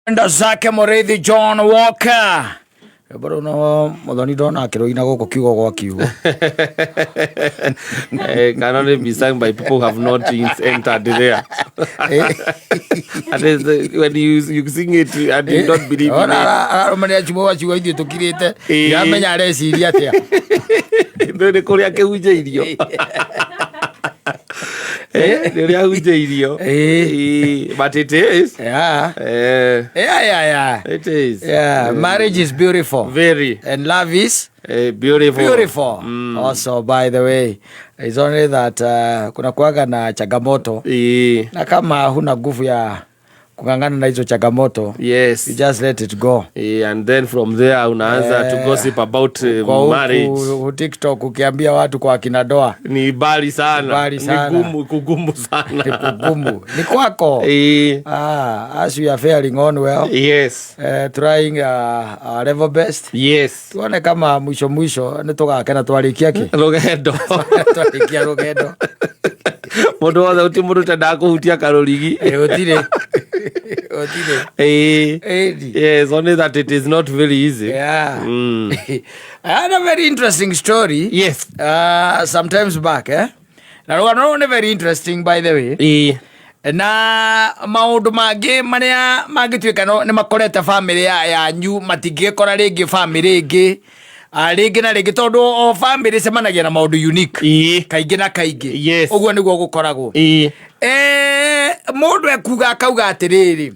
Enda zake Mũrĩithi John Walker. Rwĩmbo rũu no mũthoni ndona akĩrũina gũkũ kiugo gwa kiugo. Can only be sung by people who have not entered there. And when you sing it and you don't believe in Ona it. Ararũmanĩra ciugo gwa ciugo ithuĩ tũkirĩte. Ndiramenya areciria atĩa. Nĩ kũrĩa kĩhunjĩirio. Nĩ ũrĩa ahunjĩirio. But it is. It is. Yeah, marriage is beautiful. Very. And love is Beautiful. Beautiful. Also, by the way, it's only that kuna kuwaga na changamoto. Na kama huna nguvu ya kung'ang'ana na hizo changamoto, you just let it go. And then from there unaanza to gossip about Kwa huku marriage. TikTok ukiambia watu kwa kina doa. Ni bali sana. Bali sana. Ni gumu, kugumu sana. Ni kugumu. Ni kwako. As we are faring on well. Trying our level best. Tuone kama mwisho mwisho nĩ tũgakena twarĩkia kĩ? Rũgendo. Twarĩkia rũgendo. Mũndũ wothe ũti mũndũ ũtendaga kũhutia karũrigi. Gũtirĩ. Gũtirĩ. Ĩni. Yes, only that it is not very easy. I had a very interesting story. Sometimes back, eh? Na rũgano rũrũ nĩ very interesting, by the way. Na maũndũ mangĩ marĩa mangĩtuĩka nĩ makorete family yanyu matingĩkora rĩngĩ family ĩngĩ. Rĩngĩ na rĩngĩ tondũ o family ĩcemanagia na maũndũ unique. Kaingĩ na kaingĩ. Ũguo nĩguo gũkoragwo. Mũndũ ekuga akauga atĩrĩrĩ,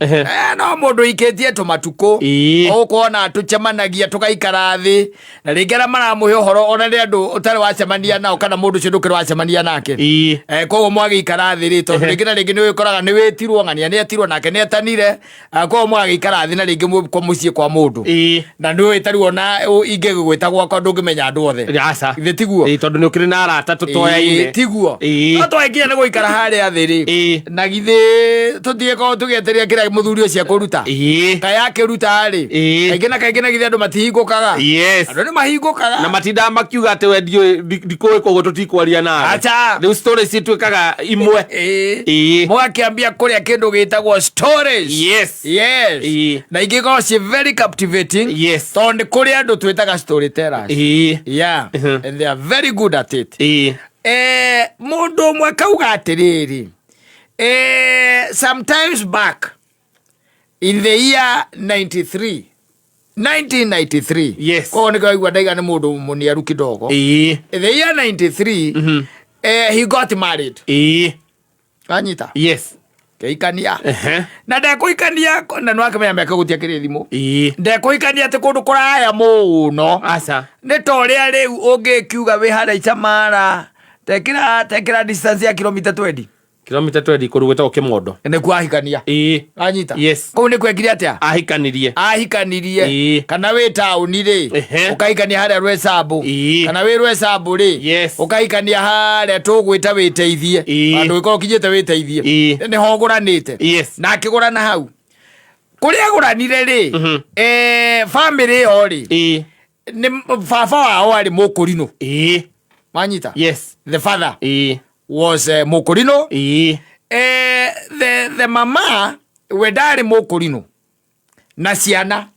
no mũndũ ikĩtie tũmatukũ. Ũkuona tũcemanagia tũgaikara thĩ na rĩngĩ arĩa maramũhe ũhoro ona nĩ andũ ũtarĩ wacemania nao kana mũndũ ũcio ndũkĩrĩ wacemania nake. Koguo mwagĩikara thĩ rĩ, tondũ rĩngĩ na rĩngĩ nĩ ũgĩkoraga nĩ wĩtirwo, ng'ania nĩ etirwo nake nĩ etanire. Koguo mũgagĩikara thĩ na rĩngĩ kwa mũciĩ kwa mũndũ. Na nĩ ũĩ tarĩu ona ingĩgĩgwĩta gwakwa ndũngĩmenya andũ othe. Aca. Githĩ tiguo? Ĩĩ, tondũ nĩ ũkĩrĩ na arata tũtoyaine. Ĩĩ, tiguo. No twagĩkinya nĩ gũikara harĩa thĩ rĩ. Na githĩ tũtigĩkorwo tũgĩetereire kĩrĩa mũthuri ũcio ekũruta. Kaĩ akĩruta rĩ. Kaingĩ na kaingĩ na githĩ andũ matihingũkaga. Andũ nĩ mahingũkaga. Na matindaga makiuga atĩ we ndiũĩ, ndikũĩ koguo tũtikwaria nawe. Aca. Rĩu stories cituĩkaga imwe. Mũgakĩambia kũrĩa kĩndũ gĩtagwo stories. Yes. Na ingĩkorwo ciĩ very captivating. Tondũ nĩ kũrĩ andũ twĩtaga storytellers. Yeah. And they are very good at it. Mũndũ ũmwe akauga atĩrĩrĩ, sometimes back in the year 93, 1993. Koguo nĩkĩo waigua ndaiga nĩ mũndũ mũniaru kidogo. In the year 93, he got married. Wanyita? Kĩhikania. Na ndekũhikania na nĩwakĩmenya mĩaka gũtiakĩrĩ thimũ. Ndekũhikania atĩ kũndũ kũraya mũno. Aca. Nĩ ta ũrĩa rĩu ũngĩkiuga wĩ harĩa Icamara, tekĩra distance ya kilomita 20. Kilomita 20 kũndũ gwĩtagwo Kĩmondo. Nĩkuo ahikania. Wanyita? Yes. Kũu nĩkuo ekire atĩa? Ahikanirie. Ahikanirie. Kana wĩ taũni rĩ, ũkahikania harĩa Rwecambu. Kana wĩ Rwecambu rĩ, ũkahikania harĩa tũgwĩta wĩteithie. Handũ ũgĩkorwo ũkinyĩte wĩteithie. Nĩho ũgũranĩte. Na akĩgũrana hau. Kũrĩa agũranire rĩ, family ĩyo rĩ, nĩ baba wao arĩ mũkũrinũ. Wanyita? The father was mũkũrinũ. The mama we ndarĩ mũkũrinũ na ciana.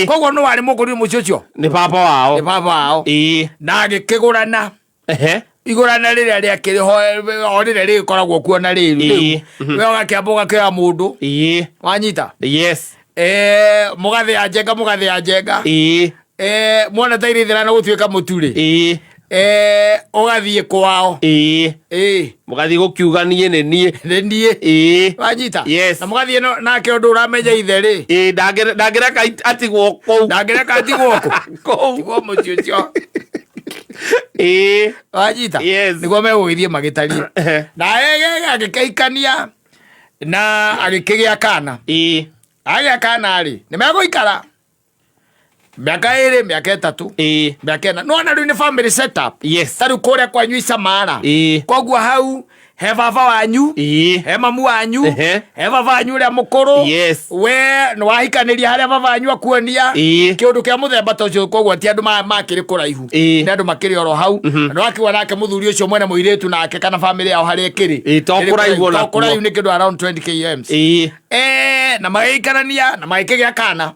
Koguo nĩ warĩ mũkũrinũ mũciĩ ũcio? Nĩ baba wao. Nĩ baba wao. Na agĩkĩgũrana. Igũrana rĩrĩa rĩakĩrĩ ho, o rĩrĩa rĩgĩkoragwo kuo na rĩu. Rĩu. We ũgakĩamba ũgakĩoya mũndũ. Wanyita? Mũgathĩa njenga, mũgathĩa njenga. Mwona ta irĩthĩra na gũtuĩka mũtu rĩ. Ũgathiĩ kwao. Mũgathiĩ gũkiuga niĩ nĩ niĩ. Nĩ niĩ. Wanyita? Yes. Na mũgathiĩ nake ũndũ ũramenya ithe rĩ. Ndangĩreka atigwo kũu. Ndangĩreka atigwo kũ? Kũu. Atigwo mũciĩ ũcio. Wanyita? Yes. Nĩguo megũgĩthiĩ magĩtariĩ. Na agĩkĩhikania na agĩkĩgĩa kana. Agĩa kana rĩ, nĩ megũikara mĩaka 2, mĩaka 3, mĩaka 4. Nĩwona rĩu nĩ family setup. Ta rĩu kũrĩa kwanyu Icamara. Koguo hau He baba wanyu, he mamu wanyu, he baba wanyu ũrĩa mũkũrũ. We nĩ wahikanĩria harĩa baba wanyu akuonia kĩũndũ kĩa mũthemba ta ũcio. Koguo ti andũ makĩrĩ kũraihu, nĩ andũ makĩrĩ oro hau. Na nĩ wakiuga nake mũthuri ũcio mwene mũirĩtu nake kana famĩlĩ yao harĩa ĩkĩrĩ To kũraihu ona to kuo. Kũraihu nĩ kĩndũ around 20 kms. Na magĩikarania na magĩkĩgĩa kana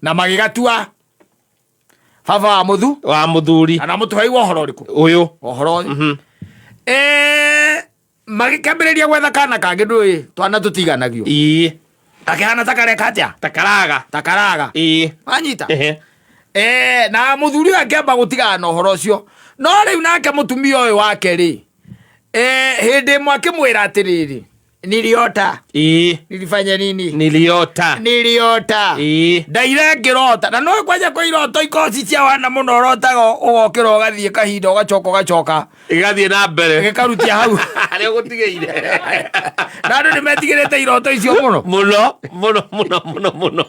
na magĩgatua baba wa mũthu Wa mũthuri. Kana mũtũhei wa ũhoro ũrĩkũ? Ũyũ. Ũhoro ũyũ. Magĩkĩambĩrĩria gwetha kana kangĩ. Ndũĩ twana tũtiganagio. Gakĩhana ta kareka atĩa? Takaraga. Ta karaga. Wanyita? Na mũthuri ũyũ akĩamba gũtigana na ũhoro ũcio, no rĩu nake mũtumia ũyũ wake rĩ, hĩndĩ ĩmwe akĩmwĩra atĩrĩrĩ, "Niliota." "Nilifanya nini?" Niliota. "Niliota." "Ndaire ngĩrota." Na no kwanja kwĩ iroto ikoci cia wana mũno, ũrotaga ũgokĩra, ũgathiĩ kahinda, ũgacoka, ũgacoka. Ĩgathiĩ na mbere. Gĩkarutia hau harĩa ũgũtigĩire. Na andũ nĩ metigĩrĩte iroto icio mũno. Mũno mũno mũno mũno mũno.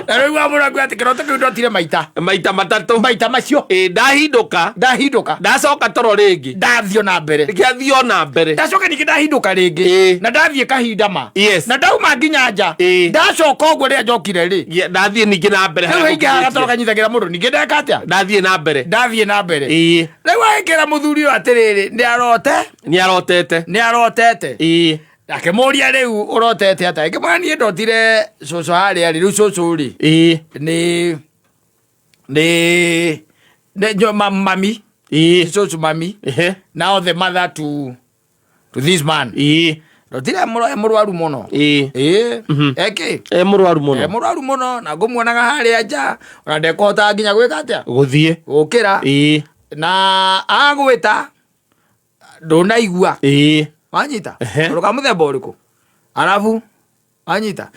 Na rĩu wa mũno akuga atĩ kĩroto kĩu ndotire maita maita matatũ. Maita macio. Ndahindũka. Ndahindũka. Ndacoka toro rĩngĩ. Ndathiĩ na mbere. Gĩathiĩ o na mbere. Ndacoka ningĩ ndahindũka rĩngĩ. Na ndathiĩ kahinda ma na ndauma nginya nja. Ndacoka ũguo rĩrĩa njokire rĩ. Ndathiĩ ningĩ na mbere. Rĩu harĩa haingĩ gatoro ngũtigĩtie. Kanyitagĩra mũndũ ningĩ ndeka atĩa? Ndathiĩ na mbere. Ndathiĩ na mbere. Rĩu agĩkĩra mũthuri ũyũ atĩrĩrĩ, nĩ arote. Nĩ arotete. Nĩ arotete. Akĩmũria, "Rĩu ũrotete atĩa?" Akĩmwĩra, "Niĩ ndotire cũcũ harĩa rĩ." Rĩu cũcũ rĩ, nĩ mami. Cũcũ mami. Now the mother to this man. Ndotire mũrwaru mũno. Ĩĩ, eki. E mũrwaru E mũno. Mũrwaru mũno, na ngũmuonaga harĩa nja, ona ndekũhotaga nginya gwĩka atĩa? Gũthiĩ. Gũkĩra. Na agwĩta ndũnaigua. Wanyita? Tondũ ka mũthemba ũrĩkũ arabu wanyita?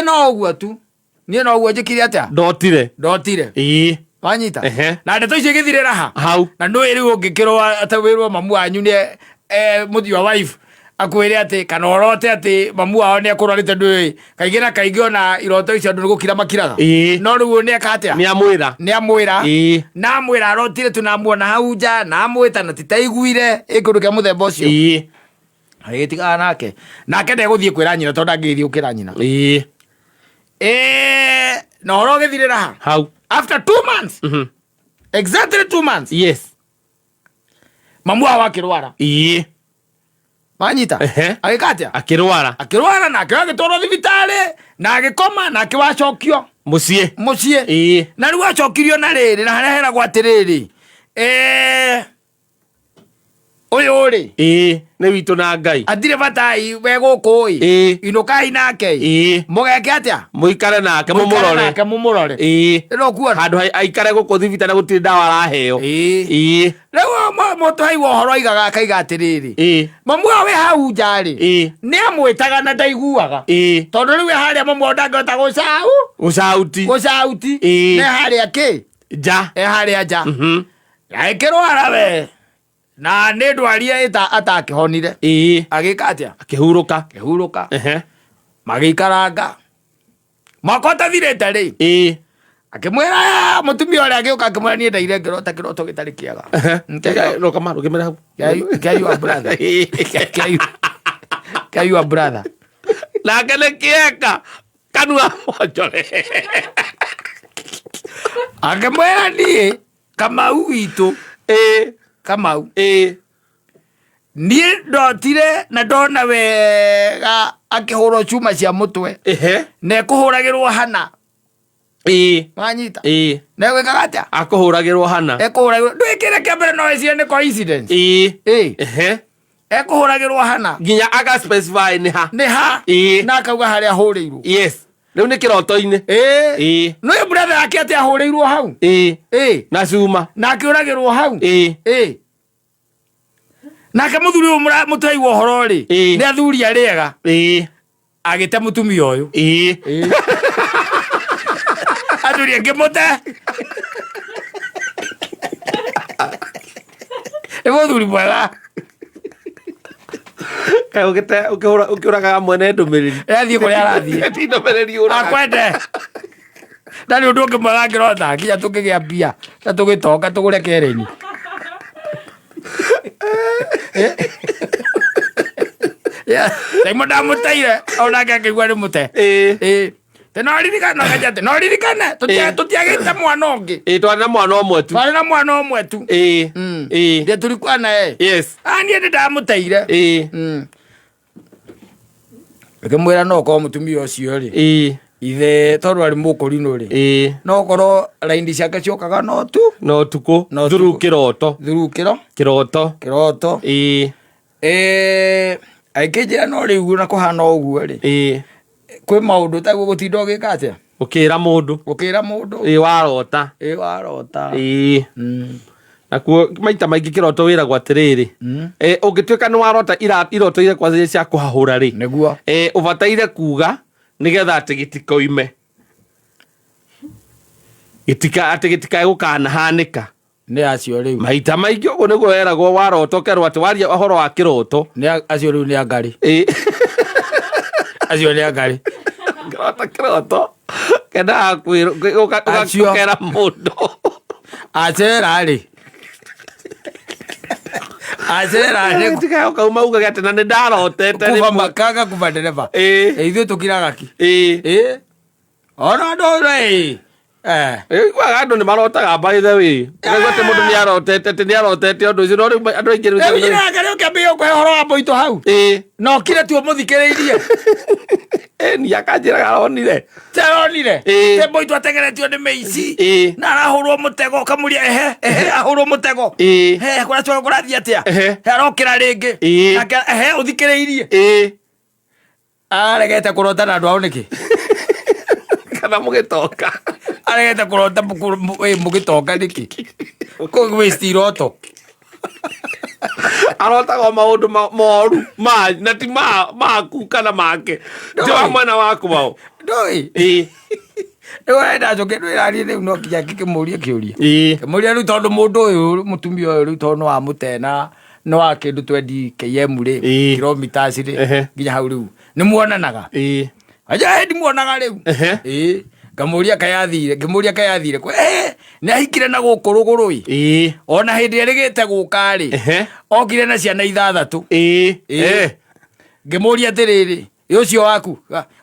No ũguo tu, niĩ no ũguo njĩkire atĩa? Ndotire. Ndotire. Wanyita? Ehe. Na ndeto icio igĩthirĩra ha? Hau. Na ndũĩ rĩu ũngĩkĩrwo atĩ wĩrwo mamu wanyu nĩ mũthi wa wife akwĩre atĩ kana ũrote atĩ mamu wao nĩ ekũrwarĩte, ndũĩ kaingĩ na kaingĩ ona iroto icio andũ nĩ gũkira makiraga. No rĩu nĩ eka atĩa? Nĩ amwĩra. Nĩ amwĩra. Na amwĩra arotire tu namuona hau nja na amwĩta na titaiguire ĩ kĩndũ kĩa mũthemba ũcio. Agĩtigana nake, nake ndegũthiĩ kwĩra nyina tondũ ndangĩgĩthiĩ gũkĩra nyina. Na ũhoro ũgĩthirĩra ha? Hau. After 2 months, exactly 2 months, mamu wao akĩrwara. Wanyita? Ehe. Agĩka atĩa? Akĩrwara. Akĩrwara, nake agĩtwarwo thibitarĩ na agĩkoma, nake wacokio mũciĩ. Mũciĩ. Na rĩu acokirio na rĩrĩ na harĩa heragwo atĩrĩrĩ, ũyũ rĩ, Nĩ witũ na Ngai. Atirĩ batai we gũkũ ĩ. Inũkai nake ĩ. Mũgeke atĩa? Mũikare nake. Mũikare mũmũrore. Nake mũmũrore. Ĩno kuona Handũ aikare gũkũ thibitarĩ gũtirĩ ndawa araheo. Rĩu mũtũhei wa ũhoro aigaga akaiga atĩrĩrĩ, mamu wao wĩ hau nja rĩ, nĩ amwĩtaga na ndaiguaga, tondũ rĩu e harĩa mamu wao ndangĩhota gũcau gũcauti. Gũcauti. Nĩ harĩa kĩ? Nja. E harĩa nja. Agĩkĩrwara we na nĩ ndwari ĩta atakĩhonire. Agĩka atĩa? Akĩhurũka. Akĩhurũka. Magĩikaranga mwaka ũtathirĩte rĩ, akĩmwĩra mũtumia ũrĩa agĩũka akĩmwĩra, "Niĩ ndaire ngĩrota kĩroto gĩtarĩ kĩega." Rũgama rũgĩmĩra hau. Kia your brother. Kia your brother. Nake nĩ kĩeka kanua monjore. Akĩmwĩra, "Niĩ Kamau witũ, Kamau, niĩ ndotire na ndona wega akĩhũrwo cuma cia mũtwe na ekũhũragĩrwo hana." Wanyita? Na egwĩkaga atĩa? Akũhũragĩrwo hana. Ekũhũragĩrwo, ndwĩkĩre kĩa mbere no ĩcirie nĩ coincidence. Ekũhũragĩrwo hana. Nginya aga specify nĩ ha. Nĩ ha. Na akauga harĩa ahũrĩirwo. Yes, rĩu nĩ kĩroto-inĩ. Nĩ brother yake atĩ ahũrĩirwo hau. Na cuma. Na akĩũragĩrwo hau. Nake mũthuri ũyũ mũtwei wa ũhoro rĩ, nĩ athuri arĩega, agĩte mũtumia ũyũ. Athuri angĩ mũte nĩ mũthuri mwega. Kaĩ ũkĩũragaga mwene ndũmĩrĩri. Athiĩ kũrĩa arathiĩ. Ti ndũmĩrĩri ũraga. Akwende ndarĩ ũndũ ũngĩ mwega ngĩrota nginya tũngĩgĩa mbia na tũgĩtonga tũgũre kereni. Taimo ndamũteire onake akĩigua nĩ mũte. Ĩĩ. Ĩĩ. Te no ririkane akanja atĩ no ririkane Ĩĩ. tũtiagĩte mwana ũngĩ. Ĩĩ, twarĩ na mwana ũmwe tu. Twarĩ na mwana ũmwe tu. Ĩĩ. Ĩĩ. Ndiĩ tulikuwa naye. Yes. Ah, niĩ nĩ ndamũteire. Ĩĩ. Ngĩmwĩra no korwo mũtumia ũcio rĩ Ĩĩ. ithe tondũ arĩ mũkũrinũ rĩ Ĩĩ. no korwo raini ciake ciokaga no tu No ũtukũ. No Through ũtukũ. kĩroto. through kĩro Kĩroto. kĩroto. Ĩĩ. Eh, akĩnjĩra no rĩu na kũhana ũguo rĩ Ĩĩ. kwĩ maũndũ taguo gũtinda ũgĩka atĩa Ũkĩra mũndũ. ũkĩra mũndũ Ĩĩ, warota. ĩ warota. Ĩĩ. Nakuo maita maingĩ kĩroto wĩragwo atĩrĩrĩ, ũngĩtuĩka nĩ warota iroto iria kwacia cia kũhahũra rĩ, Nĩguo. Ũbataire kuga nĩgetha atĩ gĩtikoime, gĩtika atĩ gĩtikae gũkanahanĩka. Nĩ acio rĩu. Maita maingĩ ũguo nĩguo weragwo warota ũkerwo atĩ waria ũhoro wa kĩroto. Nĩ acio rĩu nĩ angarĩ. Ĩĩ. Acio nĩ angarĩ. Kĩroto kĩroto kendaga Acio. ũkera mũndũ. Acera rĩ. Acera rĩ. Gĩtikae ũkauma ugage atĩ na nĩ ndarotete Kuba rĩmwe. makanga kuba ndereba. Ĩĩ. Ithuĩ tũkiraga ki. Ĩĩ. Ĩĩ. Ona andũ rĩ. Eh. Iguaga andũ nĩ marotaga by the way. Ũkaigua atĩ mũndũ nĩ arotete atĩ nĩ arotete ũndũ ũcio no rĩu andũ aingĩ rĩu. Rĩu njĩra rĩu kĩambĩrĩria kũhe ũhoro wa mbũitũ hau. Ĩĩ. Na ũkire tu ũmũthikĩrĩirie. Ĩĩ ni akanjĩraga aronire. Taronire. Ĩĩ. Te mbũitũ atengeretio nĩ mĩici. Ĩĩ. Na arahũrwo mũtego ũkamũria ehe ehe ahũrwo mũtego. Ĩĩ. He kũracoka kũrathiĩ atĩa? Ehe. He arokĩra rĩngĩ. Ĩĩ. Nake ehe ũthikĩrĩirie. Ĩĩ. Aregete kũrota na andũ ao nĩkĩ? Kana mũgĩtoka. Aregete kũrota mũgĩtonga nĩkĩ? Kũ waste iroto. Arotaga o maũndũ moru ma na ti ma maku kana make. Ti wa mwena waku wao. Ndũĩ. Ĩĩ. Rĩu arenda njoke ndwĩrarie rĩu no nginya ngĩkĩmũrie kĩũria. Ĩĩ. Kĩmũria rĩu tondũ mũndũ ũyũ mũtumia ũyũ rĩu tondũ nĩ wamũtena nĩ wa kĩndũ 20 km rĩ Ĩĩ. kilometers rĩ Ehe. nginya hau rĩu nĩ muonanaga. Ĩĩ. Aja ndimuonaga rĩu. Ehe. Ĩĩ. Ngamũria kayathire ngĩmũria kayathire kũ eh nĩ ahikire na gũkũ rũgũrũ ĩ. Ĩĩ. Ona hĩndĩ ĩrĩa ĩrĩgĩte gũka rĩ Ehe. okire na ciana ithathatũ. Ĩĩ. Ĩĩ. Eh. Ngĩmũria atĩrĩrĩ ĩ ũcio waku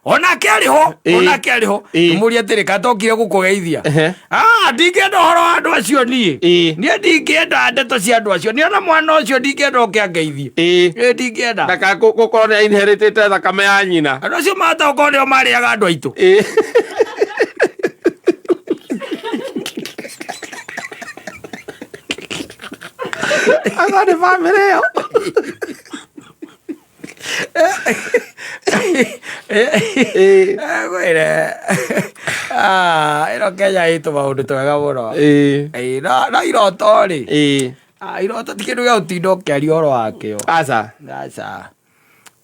onake arĩ ho Ĩĩ. onake arĩ ho Ĩĩ. ngĩmũria atĩrĩ katokire gũkũgeithia. Ehe. Ah, ndingĩenda ũhoro wa andũ acio niĩ. Ĩĩ. Niĩ ndingĩenda ndeto cia andũ acio. Niĩ ona mwana ũcio ndingĩenda oke angeithie. Ĩĩ. Ĩĩ ndingĩenda. Ndaka gũkorwo nĩ inheritĩte thakame ya nyina. Andũ acio mahota gũkorwo nĩo marĩaga andũ aitũ. Ĩĩ. Anga nĩ bamĩrĩ ĩyo. Ĩĩ. Ngwĩre ĩno Kenya ĩtũ maũndũ twega mũno. Ĩĩ. Ĩĩ, no iroto rĩ, Ĩĩ. iroto ti kĩndũ gĩa gũtinda ũkĩaria ũhoro wakĩo. Aca. Aca.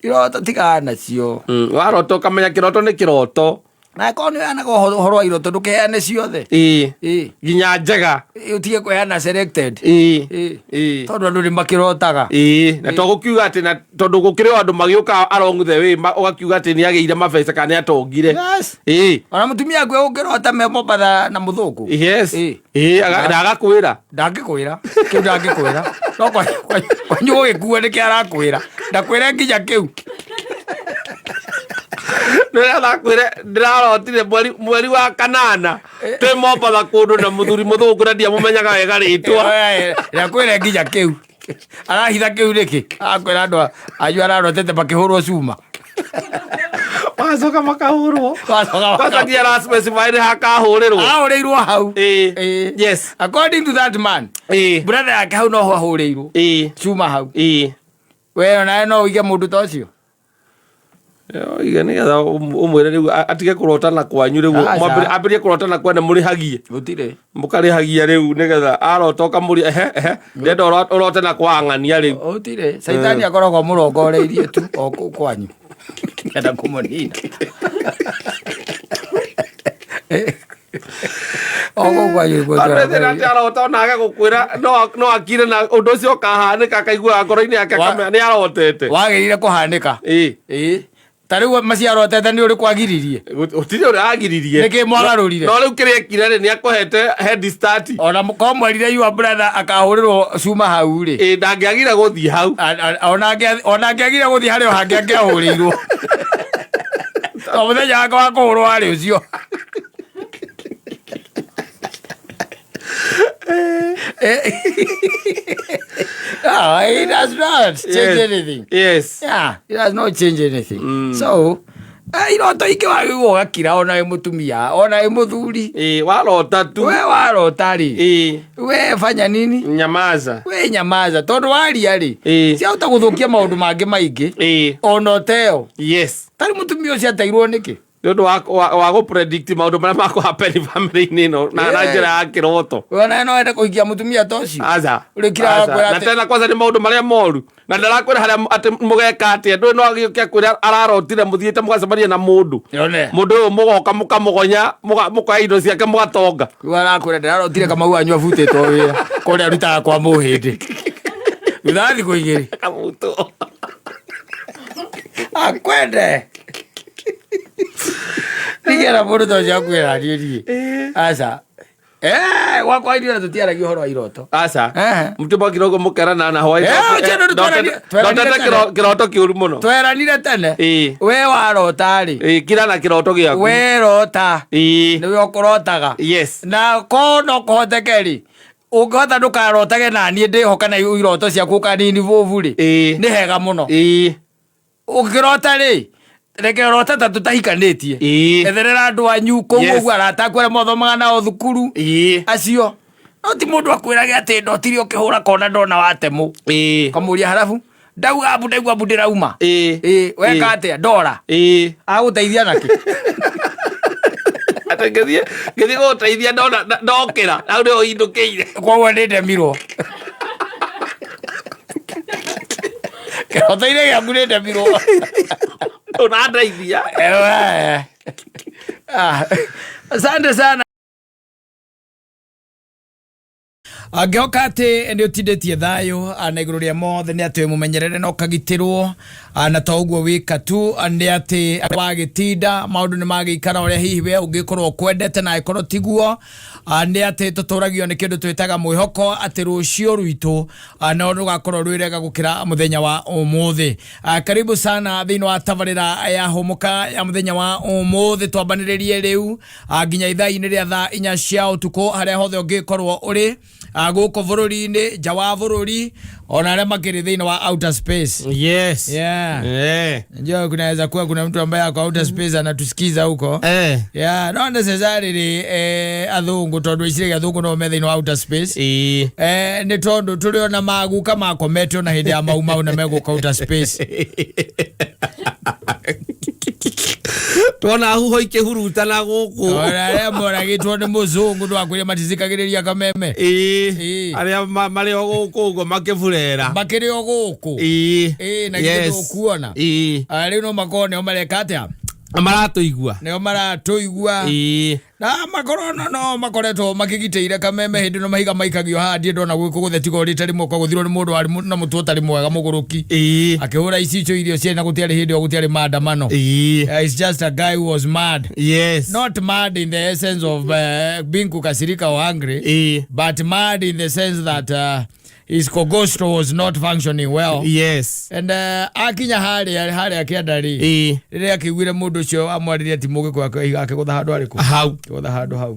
Iroto tigana nacio. Warota ũkamenya kĩroto nĩ kĩroto. Na akorwo nĩ ũheanaga ũhoro wa iroto ndũkĩheane ciothe. Ĩĩ. Ĩĩ. Nginya njega. Ĩĩ, ũtige kũheana selected. Ĩĩ. Ĩĩ. Ĩĩ. Tondũ andũ nĩ makĩrotaga. Ĩĩ. Na to gũkiuga atĩ na tondũ gũkĩrĩ o andũ magĩũka along the way ũgakiuga atĩ nĩ agĩire mabeca kana nĩ atongire. Yes. Ĩĩ. Ona mũtumia aku ũngĩrota me Mombatha na mũthũngũ. Yes. Ĩĩ. Ĩĩ, na agakwĩra. Ndangĩkwĩra. Kĩu ndangĩkwĩra. No kwanyu gũgĩkua nĩkĩ arakwĩra. Ndakwĩre nginya kĩu. Nĩũrĩa ndĩrarotire mweri wa kanana twĩ Mombatha kũndũ na mũthuri mũthũngũ na ndiamũmenyaga wega rĩtwa. Ndakwĩre nginya kĩu. Arahitha kĩu nĩkĩ? Akwĩra andũ anyu ararotete makĩhũrwo cuma. Magacoka makahũrwo. Magacoka Kwanza nginya araspecify nĩ hakahũrĩrwo. Ahũrĩirwo hau. Ĩĩ. Ĩĩ. Yes. According to that man. Ĩĩ. Brother yake hau noho ahũrĩirwo. Ĩĩ. Cuma hau. Ĩĩ. We onawe no ũige mũndũ ta ũcio? Oige nĩgetha ũmwĩre rĩu atige kũrota na kwanyu rĩu Aca. ambĩrĩrie kũrota na kwene mũrĩhagie. Gũtirĩ. Mũkarĩhagia rĩu nĩgetha arota ũkamũria ehe ehe ndĩrenda ũrote na kwa ng'ania rĩu. Gũtirĩ. Caitani akoragwo amũrongoreirie tu o kũu kwanyu. Enda kũmũnina. O kũu kwanyu nĩkuo Andũ ethĩ tũrongoreirie. nake arota ona age gũkwĩra no akire na ũndũ ũcio ũkahanĩka akaiguaga ngoro-inĩ yake Wa- akamenya nĩ arotete. Wagĩrĩire kũhanĩka. Ĩĩ. Ĩĩ. Ta rĩu maciarotete nĩ ũrĩkũ agiririe? Gũtirĩ ũrĩa agiririe. Nĩkĩ mwagarũrire? No rĩu kĩrĩa ekire rĩ, nĩ akũhete head start. Ona korwo mwerire your brother akahũrĩrwo cuma hau rĩ. Ĩ, ndangĩagire gũthiĩ hau. Ona angĩagire gũthiĩ harĩa o hangĩ angĩahũrĩirwo. To mũthenya wake wa kũhũrwo warĩ ũcio. No, it does not change anything. Yeah, it does not change anything. So, iroto ingĩ wagĩrĩirwo ũgakira ona wĩ mũtumia ona wĩ mũthuri. Ĩ, warota tu. We warota rĩ, we fanya nini? Nyamaza. We nyamaza tondũ waria rĩ, ciahota gũthũkia maũndũ mangĩ maingĩ ona ũteo. Tarĩ mũtumia ũcio ateirwo nĩkĩ? Nĩ ũndũ wa gũ predict maũndũ marĩa makũ happen family-inĩ ĩno na njĩra ya kĩroto. Ona no ende kũhikia mũtumia ta ũcio. Aca. Ũrĩkiraga Aca. kwĩra Na atĩ- tena kwanza nĩ maũndũ marĩa moru na ndarakwĩra harĩa atĩ mũgeka atĩa, ndũĩ no agĩũke akwĩra ararotire mũthiĩte mũgacemania na mũndũ. Yone. Mũndũ ũyũ mũgoka mũkamũgonya, mũkoya indo ciake mũgatonga. Rĩu arakwĩra ndĩrarotire Kamau wanyu abutĩtwo wĩra kũrĩa arutaga kwa mũhĩndĩ thutha wa thikũ igĩrĩ. Akabutwo. Akwende nigera mũndũ ta ũcio akwĩra niĩ niĩ aca. Gwakwa ithuĩ ona tũtiaragia ũhoro wa iroto. Aca. Ehe. Mũtĩ kirogo mũkerana na hwaĩ. Ũcio nĩ tweranire Ndotete tene. kĩroto kĩũru mũno. Tweranire tene. We warota rĩ, Kira na kĩroto gĩaku. we rota nĩwe ũkũrotaga. Na ko no kũhoteke rĩ, ũngĩhota ndũkarotage na niĩ ndĩho kana iroto ciaku ũkanini bobu rĩ, nĩ hega mũno. Ũngĩrota rĩ, reke ũrote ta tũtahikanĩtie. Etherera andũ anyu kũu ũguo, arata aku arĩa mwathomaga nao thukuru acio. No ti mũndũ akwĩrage atĩ ndotire ũkĩhũra kona ndona watemũ. Kamũria harabu ndauga mbu ndaigua mbu ndĩrauma. Weka atĩa ndora agũteithia nakĩ? Atĩ ngĩthiĩ gũgũteithia ndona ndokĩra hau nĩho ũhindũkĩire. Koguo nĩ ndemirwo kĩroto-inĩ gĩaku nĩ ndemirwo. Ũrandeithia. Ewe. Asante sana. Ngĩhoka atĩ nĩ ũtindĩtie thayũ na igũrũ rĩa mothe nĩ atĩ wĩ mũmenyerere na ũkagitĩrwo, na to ũguo wĩka tu nĩ atĩ wagĩtinda maũndũ nĩ magĩikara ũrĩa hihi we ũngĩkorwo ũkwendete na angĩkorwo tiguo, nĩ atĩ tũtũragio nĩ kĩndũ twĩtaga mwĩhoko atĩ rũciũ rwitũ no rũgakorwo rwĩ rwega gũkĩra mũthenya wa ũmũthĩ. Karibu sana thĩinĩ wa tabarĩra ya Hũmũka ya mũthenya wa ũmũthĩ, twambanĩrĩrie rĩu nginya ithaa-inĩ rĩa thaa 4 cia ũtukũ harĩa hothe ũngĩkorwo ũrĩ, gũkũ bũrũri-inĩ, nja wa bũrũri, ona arĩa makĩrĩ thĩinĩ wa outer space. Yes. Yeah. Njoo kunaweza kuwa kuna mtu ambaye ako outer space anatusikiza huko. Yeah, not necessarily athungu tondu iciragia athungu no me thĩinĩ wa outer space. Nĩ tondu tũrĩ ona maguka makomete ona hĩndĩ ya mau mau na megũka outer space. Tuona huho ikĩhurutana gũkũ. Ona arĩa moragĩtwo nĩ mũzũngũ ndwakwĩre matizikagĩrĩria kameme. Arĩa marĩ o gũkũ ũguo makĩburera. Makĩrĩ o gũkũ. Na githĩ ndũkuona? Rĩu no makorwo nĩo mareka atĩa? Maratũigua. Nĩo maratũigua. Na makorwo no makoretwo makĩgitĩire kameme hĩndĩ ĩno mahiga maikagio haha ndiĩ ndona gwĩkũ gũthetiga ũrĩte rĩmwe kwagũthirwo nĩ mũndũ warĩ na mũtwe ũtarĩ mwega mũgũrũki. Akĩhũra icicio irio ciarĩ na gũtiarĩ hĩndĩ ĩyo gũtiarĩ maandamano. It's just a guy who was mad. Not mad in the essence of being kukasirika or angry. But mad in the sense that his kogosto was not functioning well. And akinya harĩa kĩanda rĩ, rĩrĩa akĩiguire mũndũ ũcio amwarĩria ti mũgĩkũyũ akĩgũtha handũ harĩkũ? Hau. Akĩgũtha handũ hau.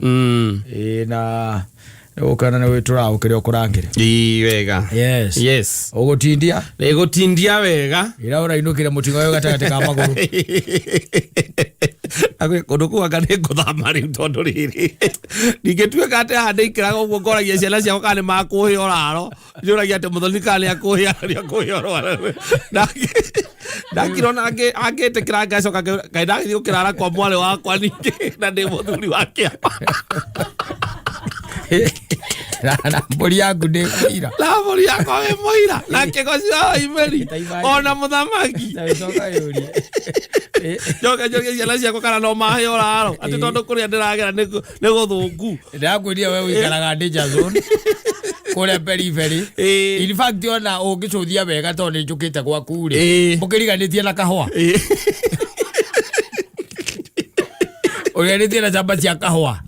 Na ũkana nĩ wĩtũraũ kĩrĩa ũkũrangĩre. Wega. Yes. Yes. Ũgũtindia? Nĩgũtindia wega. Ira ũrainũkire mũting'oe ũyũ gatagatĩ ka magũrũ. Akwĩ kũndũ kũu anga nĩngũthama rĩu tondũ rĩrĩ. Ndingĩtuĩka atĩ haha ndĩikaraga ũguo ngoragia ciana ciakwa kana nĩmakũhe ũraro. Njũragia atĩ mũthoni kana nĩakũhe ũraro. Ndakirona angĩtĩkĩra ngacoka kaĩ ndagĩthiĩ gũkĩrara kwa mwarĩ wakwa ningĩ na ndĩ mũthuri wa kĩama. Na mbũri yaku ndĩ mũira. Na mbũri yakwa wĩ mũira. Na kĩgoci wa Imeri. Ona mũthamaki. Ta gĩcoka yũrie. Njoke njoke ciana ciakwa kana no mahe ũraro. Atĩ tondũ kũrĩa ndĩragera nĩ gũthũku. Ndĩrakwĩrire we ũikaraga danger zone. Kũrĩa periphery. In fact ona ũngĩcũthia wega tondũ nĩ njũkĩte gwaku rĩ. Mũkĩriganĩtie na kahũa. Ũrĩanĩtie na camba cia kahũa.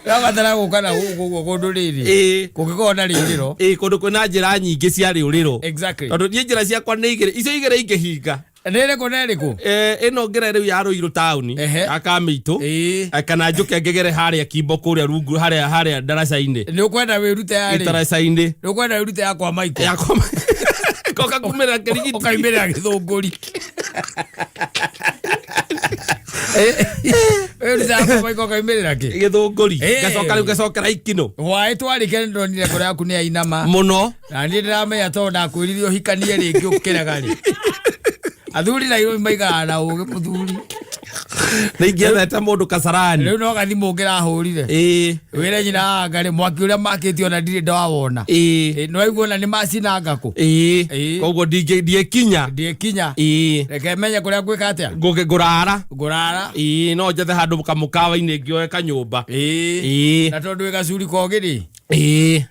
Rabatara gũka na gũkũ ũguo kũndũ rĩrĩ. Kũngĩkorwo na rĩrĩro. Ĩĩ, kũndũ kwĩna njĩra nyingĩ cia rĩũrĩro. Exactly. Tondũ niĩ njĩra ciakwa nĩ igĩrĩ, icio igĩrĩ ingĩhinga. Nĩ ĩrĩkũ na ĩrĩkũ? Ĩno ngĩra rĩu ya Rũirũ taũni ya Kamĩitũ. Kana njũke ngegere harĩa Kimbo kũrĩa rungu harĩa harĩa ndaraca-inĩ. Nĩ ũkwenda wĩrute ya rĩ? Itaraca-inĩ. Nĩ ũkwenda wĩrute ya kwa Michael? Ya kwa Ngoka kumĩrĩra kĩrigiti. Ũkaimĩrĩra gĩthũngũri. Wĩrute ya kwa Michael ũkaimĩrĩra kĩ? Gĩthũngũri. Ngacoka rĩu ngacokera ikinũ. Hwaĩ twarĩkia nĩ ndonire ngoro yaku nĩ yainama. Mũno. Na niĩ ndĩramenya tondũ ndakwĩrire ũhikanie rĩngĩ ũkĩrega rĩ. Athuri Nairobi maikaraga na ũgĩ mũthuri. Nĩ ingĩethete mũndũ Kasarani. Rĩu no gathimũ ũngĩrahũrire. Wĩre nyina anga rĩ mwaki ũrĩa makĩtie ona ndirĩ ndawona. Nĩ waigua ona nĩ macina ngakũ. Koguo ndingĩkinya. Ndingĩkinya. Reke menye kũrĩa ngwĩka atĩa. Ngũrara. Ngũrara. Ĩĩ no njethe handũ kamũkawa-inĩ ngĩoe kanyũmba. Na tondũ wĩ gacuri kogĩ rĩ. Ĩĩ.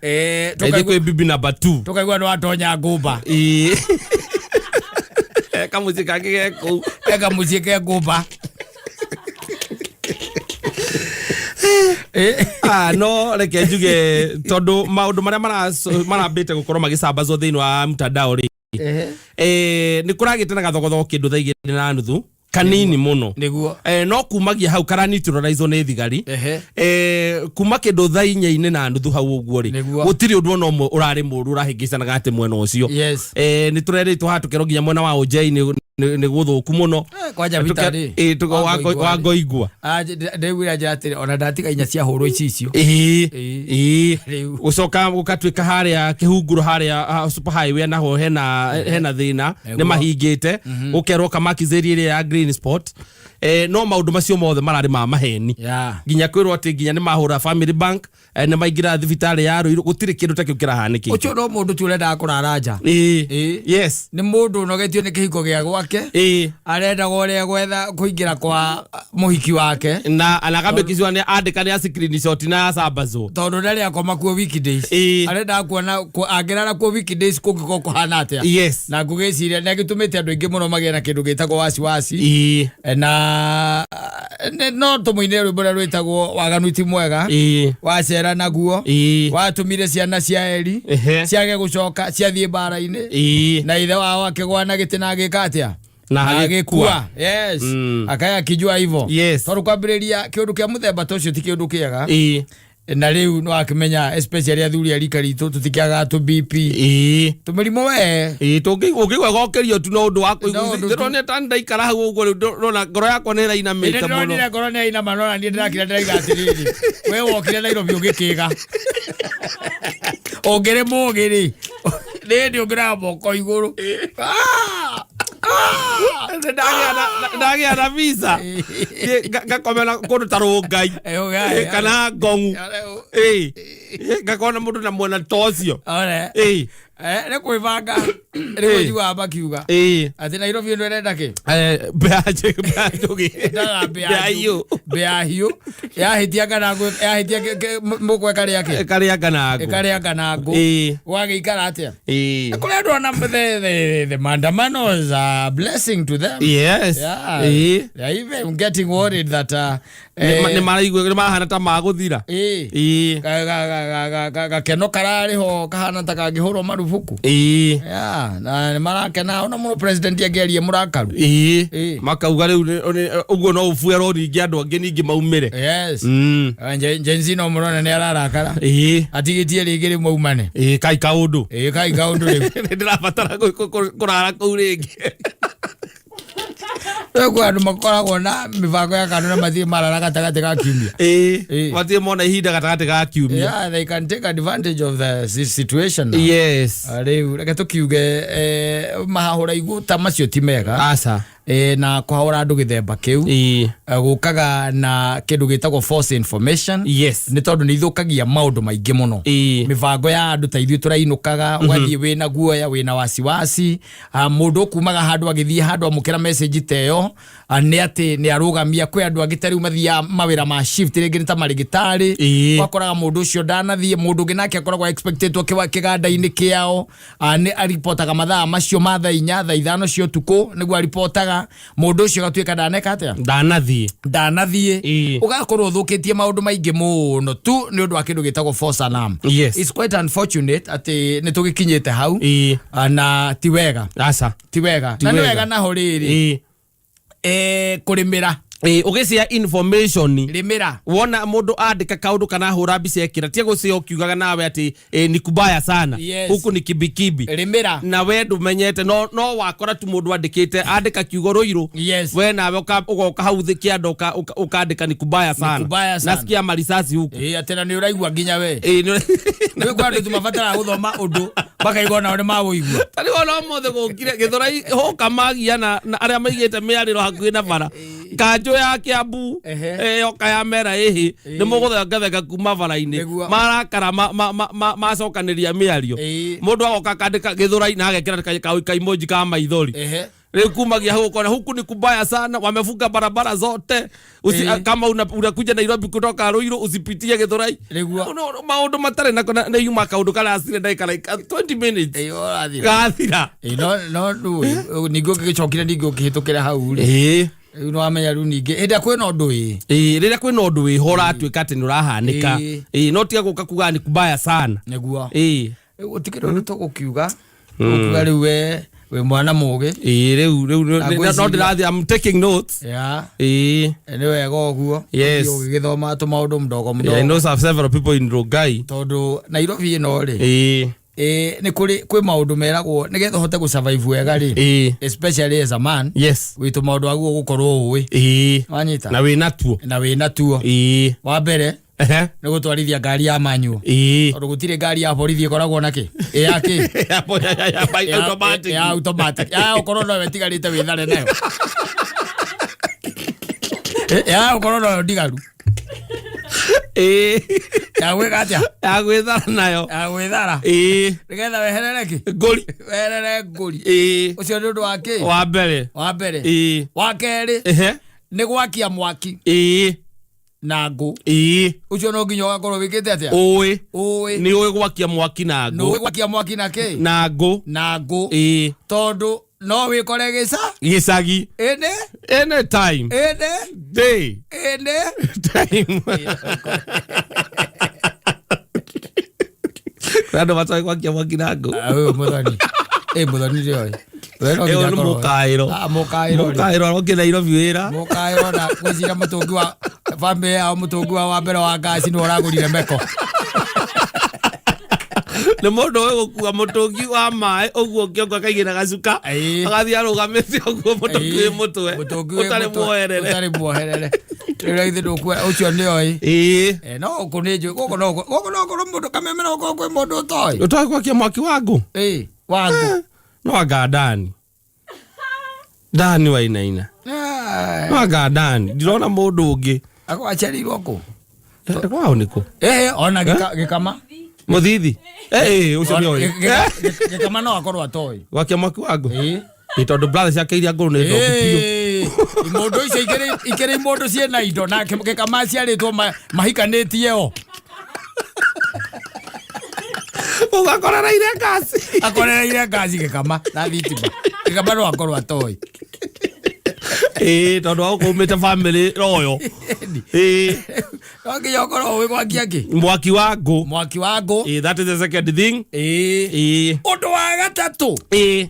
Ĩthiĩ kwĩ bibi number 2. Tũkaigua nĩ watonya ngũmba. Ĩĩ. Kamũciĩ kangĩ ge kũu. Ke kamũciĩ ke ngũmba. Ah, no reke njuge tondũ maũndũ marĩa marambĩte gũkorwo magĩcambazwo thĩinĩ wa mtandao rĩ, nĩ kũragĩte na gathogothoko kĩndũ thaa 2:30 kanini mũno. No kumagia hau karaneutralizwo nĩ thigari. Kuma kĩndũ thaa 4:30 hau ũguo rĩ, gũtirĩ ũndũ ona ũmwe ũrarĩ mũru ũrahĩngĩcanaga atĩ mwena ũcio. Nĩ tũrerĩtwo haha tũkerwo nginya mwena wa Ũnjei nĩ gũthũku mũno. Kwanja vita rĩ. Wa Ngoingwa. Ndĩguire njĩra atĩrĩ ona ndatiga inya ciahũrwo icicio. Ĩĩ, gũcoka gũkatuĩka harĩa kĩhunguro harĩa super highway naho hena thĩna nĩ mahingĩte, gũkerwo kamakizĩri ĩrĩa ya Green Spot. No maũndũ macio mothe mararĩ ma maheni, nginya kwĩrwo atĩ nginya nĩ mahũra Family Bank, nĩ maingĩra thibitarĩ ya Ruiru, gũtirĩ kĩndũ ta kĩu kĩrahanĩkĩte. Ũcio no mũndũ tu ũrendaga kũrara nja. Nĩ mũndũ ũnogetio nĩ kĩhiko gĩa gwake, arendaga ũrĩa gwetha kũingĩra kwa mũhiki wake. Na akamĩkicua nĩ andĩka nĩ a screenshot na acambazwo. Tondũ ndarĩ akoma kuo weekdays. Arendaga kuona angĩrara kuo weekdays kũngĩkorwo kũhana atĩa. Na ngũgĩciria nĩ agĩtũmĩte andũ aingĩ mũno magĩe na kĩndũ gĩtagwo wasiwasi. Na no tũmũinĩre rwĩmbo rũrĩa rwĩtagwo waganu ti mwega. Wacera naguo watũmire ciana cia Eri ciage gũcoka ciathiĩ mbara-inĩ na ithe wao akĩgwa na gĩtĩ na agĩka atĩa? Na agĩkua. Yes. Akaya akijua hivyo. Tondũ kwambĩrĩria kĩũndũ kĩa mũthemba ta ũcio ti kĩũndũ kĩega. Na rĩu no akĩmenya especially athuri a rika ritũ tũtikĩagaga tũ BP, tũmĩrimũ we. Ĩĩ, ũngĩigua gokĩrio tu no ũndũ wa No ũndũ tu. Ndĩronire ta ndaikara hau ũguo rĩu ndona ngoro yakwa nĩ ĩrainamĩte mũno. Ndĩronire ngoro nĩ yainama, no na niĩ ndĩrakira ndĩraiga atĩrĩrĩ, we wokire Nairobi ũgĩkĩga ũngĩrĩ mũgĩ rĩ, nĩ hĩndĩ ũngĩraga moko igũrũ. Ah! Ah! Ndagĩa na visa. Thiĩ ngakomera kũndũ ta Rũngai kana Ngong'u. Ĩĩ, ngakorwo na mũndũ na mwena ta ũcio. Ore. Ĩĩ. Nĩ kwĩbanga nĩguo njiguaga makiuga atĩ Nairobi ĩno ĩrenda kĩ? Mbĩa njũgĩ. Ĩndaga mbĩa hiũ. Mbĩa hiũ yahĩtia kana yahĩtia mũkwe karĩa kĩ? Ĩkarĩa nganangũ. Ĩkarĩa nganangũ. Gwagĩikara atĩa? Kũrĩ andũ ona the maandamano is a blessing to them. Yeah. They are even getting worried that Nĩ maraigua nĩ marahana ta magũthira. Gakeno kararĩ ho kahana ta kangĩhũrwo marubuku. Yeah, na nĩ marakena ona mũno president angĩaria mũrakaru. Makauga rĩu ũguo no ũbuerwo ningĩ andũ angĩ ningĩ maumĩre. Yes. Gen Z no mũrona nĩ ararakara. Atigĩtie rĩngĩ rĩu maumane. Ĩĩ, kai kaũndũ. Ĩĩ, kai kaũndũ rĩu. Nĩ ndĩrabatara kũrara kũu rĩngĩ. Rĩu kwĩ andũ makoragwo na mĩbango ya kando na mathiĩ marara gatagatĩ ga kiumia. Matirĩ mona ihinda gatagatĩ ga kiumia. Yeah, they can take advantage of the situation now. Rĩu reke tũkiuge mahahũra igũta macio ti mega. Aca. Na kũhahũra andũ gĩthemba kĩu gũkaga na kĩndũ gĩtagwo false information. Nĩ tondũ nĩ ithũkagia maũndũ maingĩ mũno. Mĩbango ya andũ ta ithuĩ tũrainũkaga, ũgathiĩ wĩna guoya, wĩna wasiwasi. Mũndũ ũkumaga handũ agĩthiĩ handũ amũkĩra message ta ĩyo, nĩ atĩ nĩ arũgamia. Kwĩ andũ angĩ ta rĩu mathiaga mawĩra ma shift, rĩngĩ nĩ ta marĩgĩtarĩ, ũgakoraga mũndũ ũcio ndanathiĩ. Mũndũ ũngĩ nake akoragwo expected kĩganda-inĩ kĩao, nĩ aripotaga mathaa macio ma thaa 4, thaa 5 cia ũtukũ nĩguo aripotaga. Ũkoraga mũndũ ũcio agatuĩka ndaneka atĩa, Ndanathiĩ. Ndanathiĩ. Ũgakorwo ũthũkĩtie maũndũ maingĩ mũno tu nĩ ũndũ wa kĩndũ gĩtagwo false alarm. It's quite unfortunate atĩ nĩ tũgĩkinyĩte hau. Na ti wega. Aca. Ti wega. Ti Na nĩ wega. Wega naho rĩrĩ, kũrĩmĩra. Ũgĩcia information, Rĩmĩra. Wona mundu andika kaundu kana hura mbica ekira, tia gucio ukiugaga nawe ati ni kubaya sana, huku ni kibikibi. Rĩmĩra. Na we ndumenyete, no wakora tu mundu andikite, andika kiugo Ruiru, we nawe ugoka hau thi kianda ukandika ni kubaya sana, Kubaya sana. Nasikia marisasi huku. Atĩ na nĩ ũraigua nginya we. Nĩ kwa andũ tu mabataraga gũthoma ũndũ makaigua nao nĩ mawũigua. Tarĩ ona ũmũthĩ gũkire Gĩthũrai hoka magiana na arĩa maigĩte mĩarĩro hakuhĩ na bara, kanjũ ya Kiambu yoka ya mera ĩhĩ nĩ mũgũthengathenga kuma bara-inĩ. Marakara macokanĩria mĩario. Mũndũ agoka akandĩka Gĩthũrai na agekĩra ka emoji ka maithori. Rĩu kumagia hau ũkona huku ni kubaya sana, wamefunga barabara zote. Kama unakuja Nairobi kutoka Ruiru, usipitie Gĩthũrai. No, maũndũ matarĩ nako na yuma kaũndũ karacire ndagĩka like 20 minutes. Ũrathira. Gathira. No rĩu ningĩ ũngĩgĩcokire, ningĩ ũkĩhĩtũkĩra hau rĩ, rĩu nĩ wamenya rĩu ningĩ hĩndĩ ĩrĩa kwĩna ũndũ ĩ. Rĩrĩa kwĩna ũndũ wĩho ũratuĩka atĩ nĩ ũrahanĩka, no tiga gũka kuga ni kubaya sana. Nĩguo. Rĩu gũtikĩrĩ ũndũ tũgũkiuga, tũgũkiuga rĩu we wĩ mwana mũgĩ. Rĩu Na no ngwĩciria- ndĩrathiĩ, I'm taking notes. Nĩ wega ũguo. Ũthiĩ ũgĩgĩthoma tũmaũndũ mdogo Yeah, I mdogo. know some several people in Rongai. Tondũ Nairobi ĩno rĩ, nĩ kũrĩ kwĩ maũndũ meragwo nĩgetha ũhote gũ survive wega rĩ, especially as a man, gwĩ tũmaũndũ waguo gũkorwo ũĩ. Wanyita? Na wĩna tuo. Na wĩna tuo. Wa mbere nĩ gũtwarithia ngari ya manual, tondũ gũtirĩ ngari ya borithi ĩkoragwo na kĩ ĩ ya kĩ. Automatic. Ya automatic, ya ũkorwo nowe tigarĩte wĩthare nayo. Ya ũkorwo noyo ndigaru. Ya gwĩka atĩa? Ya gwĩthara nayo. Ya gwĩthara. Nĩgetha weherere kĩ? Ngũri. Weherere ngũri. Ũcio nĩ ũndũ wa kĩ? Wa mbere. Wa mbere. Wa kerĩ nĩ gwakia mwaki na ngũ. Ũcio no nginya ũgakorwo wĩkĩte atĩa? Ũĩ. Ũĩ. Nĩ ũĩ gwakia mwaki na Nĩ ngũ. ũĩ gwakia mwaki na kĩ? Na ngũ. Na ngũ. Tondũ no wĩkore gĩca Gĩcagi. Ĩnĩ. Anytime. Ĩnĩ. Day. Ĩnĩ. Time. Kwĩ andũ matoĩ gwakia mwaki na ngũ. Ũyũ Mũthoni, ĩ Mũthoni ndĩoĩ. We no Ĩyo nginya nĩ akorwo- mũkaĩro. Ah, mũkaĩro rĩ. Mũkaĩro aroke Nairobi wĩra. Mũkaĩro na gwĩciria mũtũngi wa bamĩrĩ yao, mũtũngi wa mbere wa ngaci nĩwe ũragũrire meko. Nĩ mũndũ ũĩ gũkua mũtũngi wa maĩ ũguo kĩongo, akaigĩra gacuka, agathiĩ arũgamĩte ũguo, mũtũngi wĩ mũtwe. Mũtũngi wĩ ũtarĩ mũtwe, muoherere. Ũtarĩ muoherere. Rĩu na githĩ ndũkuoya ũcio nĩoĩ. No gũkũ nĩ njũĩ, gũkũ no gũkorwo mũndũ Kameme, no gũkorwo kwĩ mũndũ ũtoĩ. Ũtoĩ gwakia mwaki wa ngũ? Ĩ, wa ngũ. No anga Ndani, Ndani Wainaina. No anga Ndani, ndirona mũndũ ũngĩ. Ako aciarĩirwo kũ? Kwao nĩ kũ? Ona Gĩkama. Mũthithi. Ũcio nĩ oĩ. Gĩkama no akorwo atoĩ. Gwakia mwaki wa ngũ. Ĩ tondũ brother ciake iria ngũrũ nĩ ndogu biũ. Imondo icio ikĩrĩ imondo ciĩna indo, nake Gĩkama aciarĩtwo mahikanĩtie o. Ũgakorereire ngasi. Akorereire ngaci Gĩkama na thitima. Gĩkama no akorwo atoĩ. Ĩ tondũ wa gũkũ umĩte family royo. No nginya ũkorwo ũĩ gwakia kĩ? Mwaki wa ngũ. Mwaki wa ngũ. That is the second thing. Ũndũ wa gatatũ,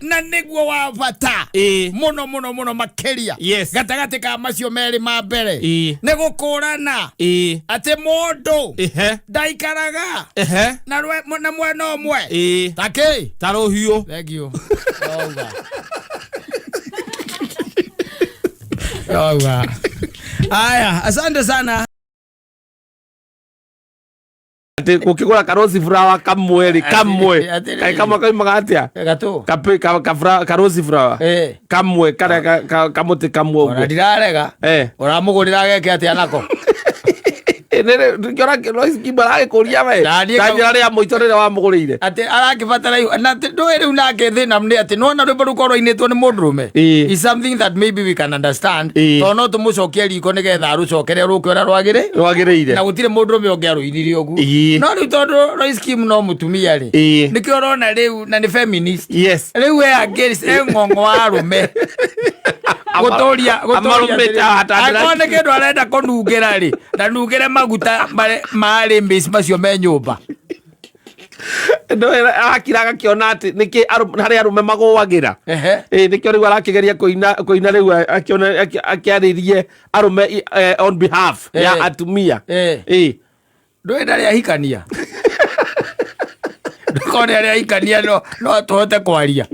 na nĩguo wa bata mũno mũno mũno makĩria gatagatĩ ka macio merĩ ma mbere, nĩ gũkũrana atĩ mũndũ ndaikaraga na mwena ũmwe. Takĩ? Ta rũhiũ. Thank you. Wauga. Wauga. Aya, asante sana. Atĩ ũkĩgũra karosi flower kamwe rĩ, kamwe kaĩ kamwe kaumaga atĩa? Gatũ. Karosi flower kamwe karĩa kamũtĩ kamwe Ona ũguo. ndirarega. Ũramũgũrĩra ageke atĩa nako? Nĩkĩo Lois Kimbo aragĩkũria we. Na niĩ Tanjĩra rĩa mũico rĩrĩa wamũgũrĩire. Atĩ arakĩbatara na atĩ ndũĩ rĩu nake thĩna nĩ atĩ nĩwona rwĩmbo rũu korwo rũinĩtwo nĩ mũndũrũme is something that maybe we can understand, tondũ no tũmũcokie riko nĩgetha arũcokere rũke ũrĩa rwagĩrĩ Rwagĩrĩire. na gũtirĩ mũndũrũme ũngĩ arũinirie ũguo. No rĩu tondũ Lois Kim no mũtumia rĩ, nĩkĩo ũrona rĩu na nĩ feminist. Rĩu e against, e ng'ong'o wa arũme. Gũtũria gũtũria Amarũmĩte ahatandĩra- angĩkorwo nĩ kĩndũ arenda kũnungĩra rĩ, na nungĩre maguta marĩ mĩci macio me nyũmba. Ndũĩ akira agakĩona atĩ nĩkĩ harĩ arũme magũagĩra. Ehe. Ĩ nĩkĩo rĩu arakĩgeria kũina kũina rĩu akĩona akĩarĩrie arũme on behalf ya atumia. Ĩ ndũĩ ndarĩ ahikania, ndũkorwo nĩ arĩ ahikania no tũhote kwaria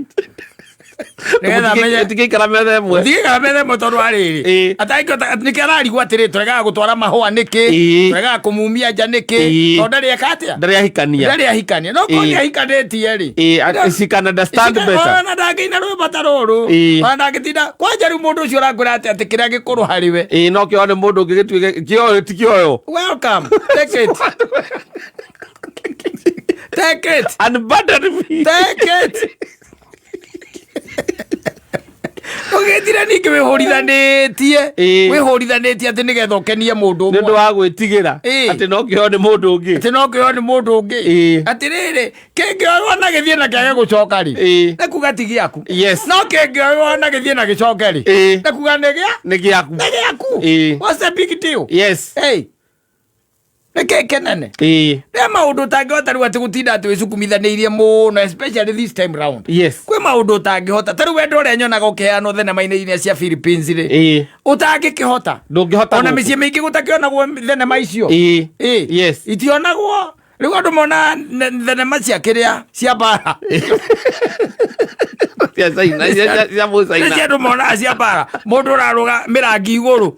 nĩgetha amenye. Tigĩikara metha ĩmwe. Ndigĩkara metha ĩmwe tondũ wa rĩrĩ, atangĩhota nĩkĩ ararigwo atĩrĩ, tũregaga gũtwara mahũa nĩkĩ, tũregaga kũmumia nja nĩkĩ, tondũ ndarĩ eka atĩa? Ndarĩ ahikania. Ndarĩ ahikania, no korwo nĩ ahikanĩtie rĩ, Ĩ, she can understand better. Ona ndangĩina rwĩmbo ta rũrũ. Ona ndangĩtinda kwanja. Rĩu mũndũ ũcio ũrakwĩra atĩ kĩrĩa gĩkũrũ harĩ we. Ĩ no kĩoyo nĩ mũndũ ũngĩ gĩtuĩke kĩoyo ti kĩoyo. Welcome, take it, take it. Unburden me. Take it. Ũgĩtire ningĩ wĩhũrithanĩtie, wĩhũrithanĩtie atĩ nĩgetha ũkenie mũndũ nĩ ũndũ ũmwe wa gwĩtigĩra atĩ no kĩoyo nĩ mũndũ ũngĩ. Atĩ no kĩoyo nĩ mũndũ ũngĩ. Atĩrĩrĩ, kĩngĩoywo na gĩthiĩ na kĩage gũcoka rĩ, nĩ kuga ti gĩaku. No kĩngĩoywo na gĩthiĩ na gĩcoke rĩ, nĩ kuga nĩ gĩa Nĩ gĩaku. Nĩ gĩaku. What's the big deal? Yes. Hey. Nĩ kĩ kĩnene? Nĩ maũndũ ũtangĩhota rĩu atĩ gũtinda atĩ wĩcukumithanĩirie mũno, especially this time round. Kwĩ maũndũ ũtangĩhota, ta rĩu wendo ũrĩa nyonaga ũkĩheanwo thenema-inĩ iria cia Philippines rĩ, ũtangĩkĩhota. Ndũngĩhota Ona gũkũ. mĩciĩ mĩingĩ gũtakĩonagwo thenema icio. Itionagwo. Rĩu andũ mona thenema cia kĩrĩa cia mbara. Cia China, cia Mũcaina. Nĩ cia andũ monaga cia mbara, mũndũ ũrarũga mĩrangi igũrũ.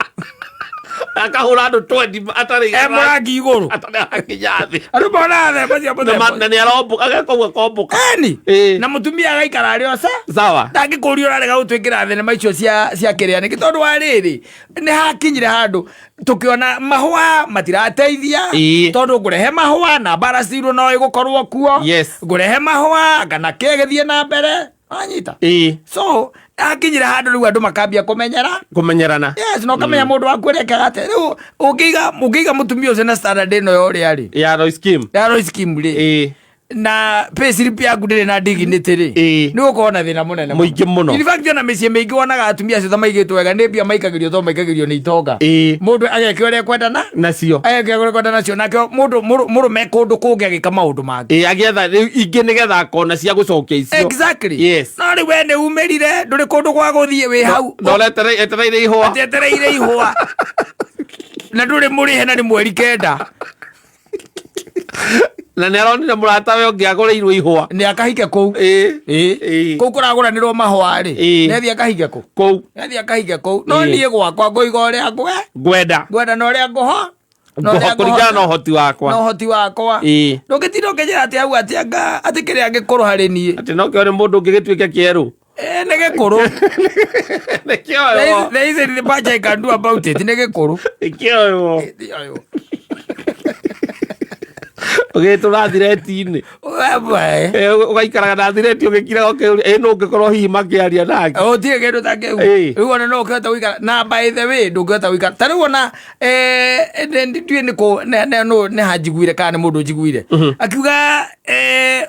Akahũra andũ 20 atarĩ E mũrangi igũrũ. Atarĩ akinya thĩ. Andũ monaga thenema cia mũthemba. Na nĩ aromboka, ageka ũguo akombũka. Eni. Na mũtumia agaikara arĩ oca. Sawa. Ndangĩkũria ũrarega gũtwĩkĩra thenema icio cia kĩrĩa nĩkĩ, tondũ wa rĩrĩ, nĩ hakinyire handũ tũkĩona mahũa matirateithia, tondũ ngũrehe mahũa na mbara cirwo no ĩgũkorwo kuo. Ngũrehe mahũa kana kĩ gĩthiĩ na mbere, wanyita? So hakinyire handũ rĩu andũ makambia kũmenyera. Kũmenyerana. Yes, na ũkamenya mũndũ waku ũrĩa ekaga atĩa. Rĩu ũngĩiga mũtumia ũcio na standard ĩno ya ũrĩa rĩ, Ya Royce Kim. Ya Royce Kim rĩ, na payslip yaku ndĩrĩ na dignity rĩ, nĩ gũkorwo na thĩna mũnene. Mũingĩ mũno. In fact, ona mĩciĩ mĩingĩ wonaga atumia acio ta maigĩtwo wega nĩ mbia maikagĩrio, tondũ maikagĩrio nĩ itonga. Mũndũ ageka ũrĩa ekwenda na nacio. Ageka ũrĩa ekwenda nacio, nake mũndũ mũrũme kũndũ kũngĩ agĩka maũndũ mangĩ. Ĩ, agĩetha rĩu ingĩ nĩgetha akona cia gũcokia icio. Exactly. Yes. No rĩu we nĩ umĩrire, ndũrĩ kũndũ gwa gũthiĩ, wĩ hau. Na etereire ihũa. Atĩ etereire ihũa na ndũrĩ mũrĩhe na nĩ mweri 9. Na nĩ aronire mũrata we ũngĩ agũrĩirwo ihũa. Nĩ akahike kũu. Kũu kũragũranĩrwo mahũa rĩ, nĩ athiĩ akahike kũu. Kũu. Nĩ athiĩ akahike kũu, no Ĩĩ. niĩ gwakwa ngũiga ũrĩa ngwe ngwenda. Ngwenda na ũrĩa ngũho na ũrĩa kũringana na ngũhota. ũhoti wakwa. Na ũhoti wakwa. Ndũngĩtinda ũkĩnjĩra atĩ hau atĩ anga atĩ kĩrĩa gĩkũrũ harĩ niĩ. Atĩ no kĩo nĩ mũndũ ũngĩ gĩtuĩke kĩerũ. Ĩ, nĩ gĩkũrũ. Nĩ kĩoyo. There isn't much I can do about it, nĩ gĩkũrũ. Nĩ kĩoyo. Ũgĩtũra thireti-inĩ. Wewe. Ũgaikaraga na thireti ũgĩkiraga ũkĩũria ĩ nũ ũngĩkorwo hihi makĩaria nake. Gũtirĩ kĩndũ ta kĩu. Rĩu ona no ũkĩhota gũikara na, by the way, ndũngĩhota gũikara ta rĩu ona ndiũĩ nĩ kũ nĩ hanjiguire kana nĩ mũndũ njiguire akiuga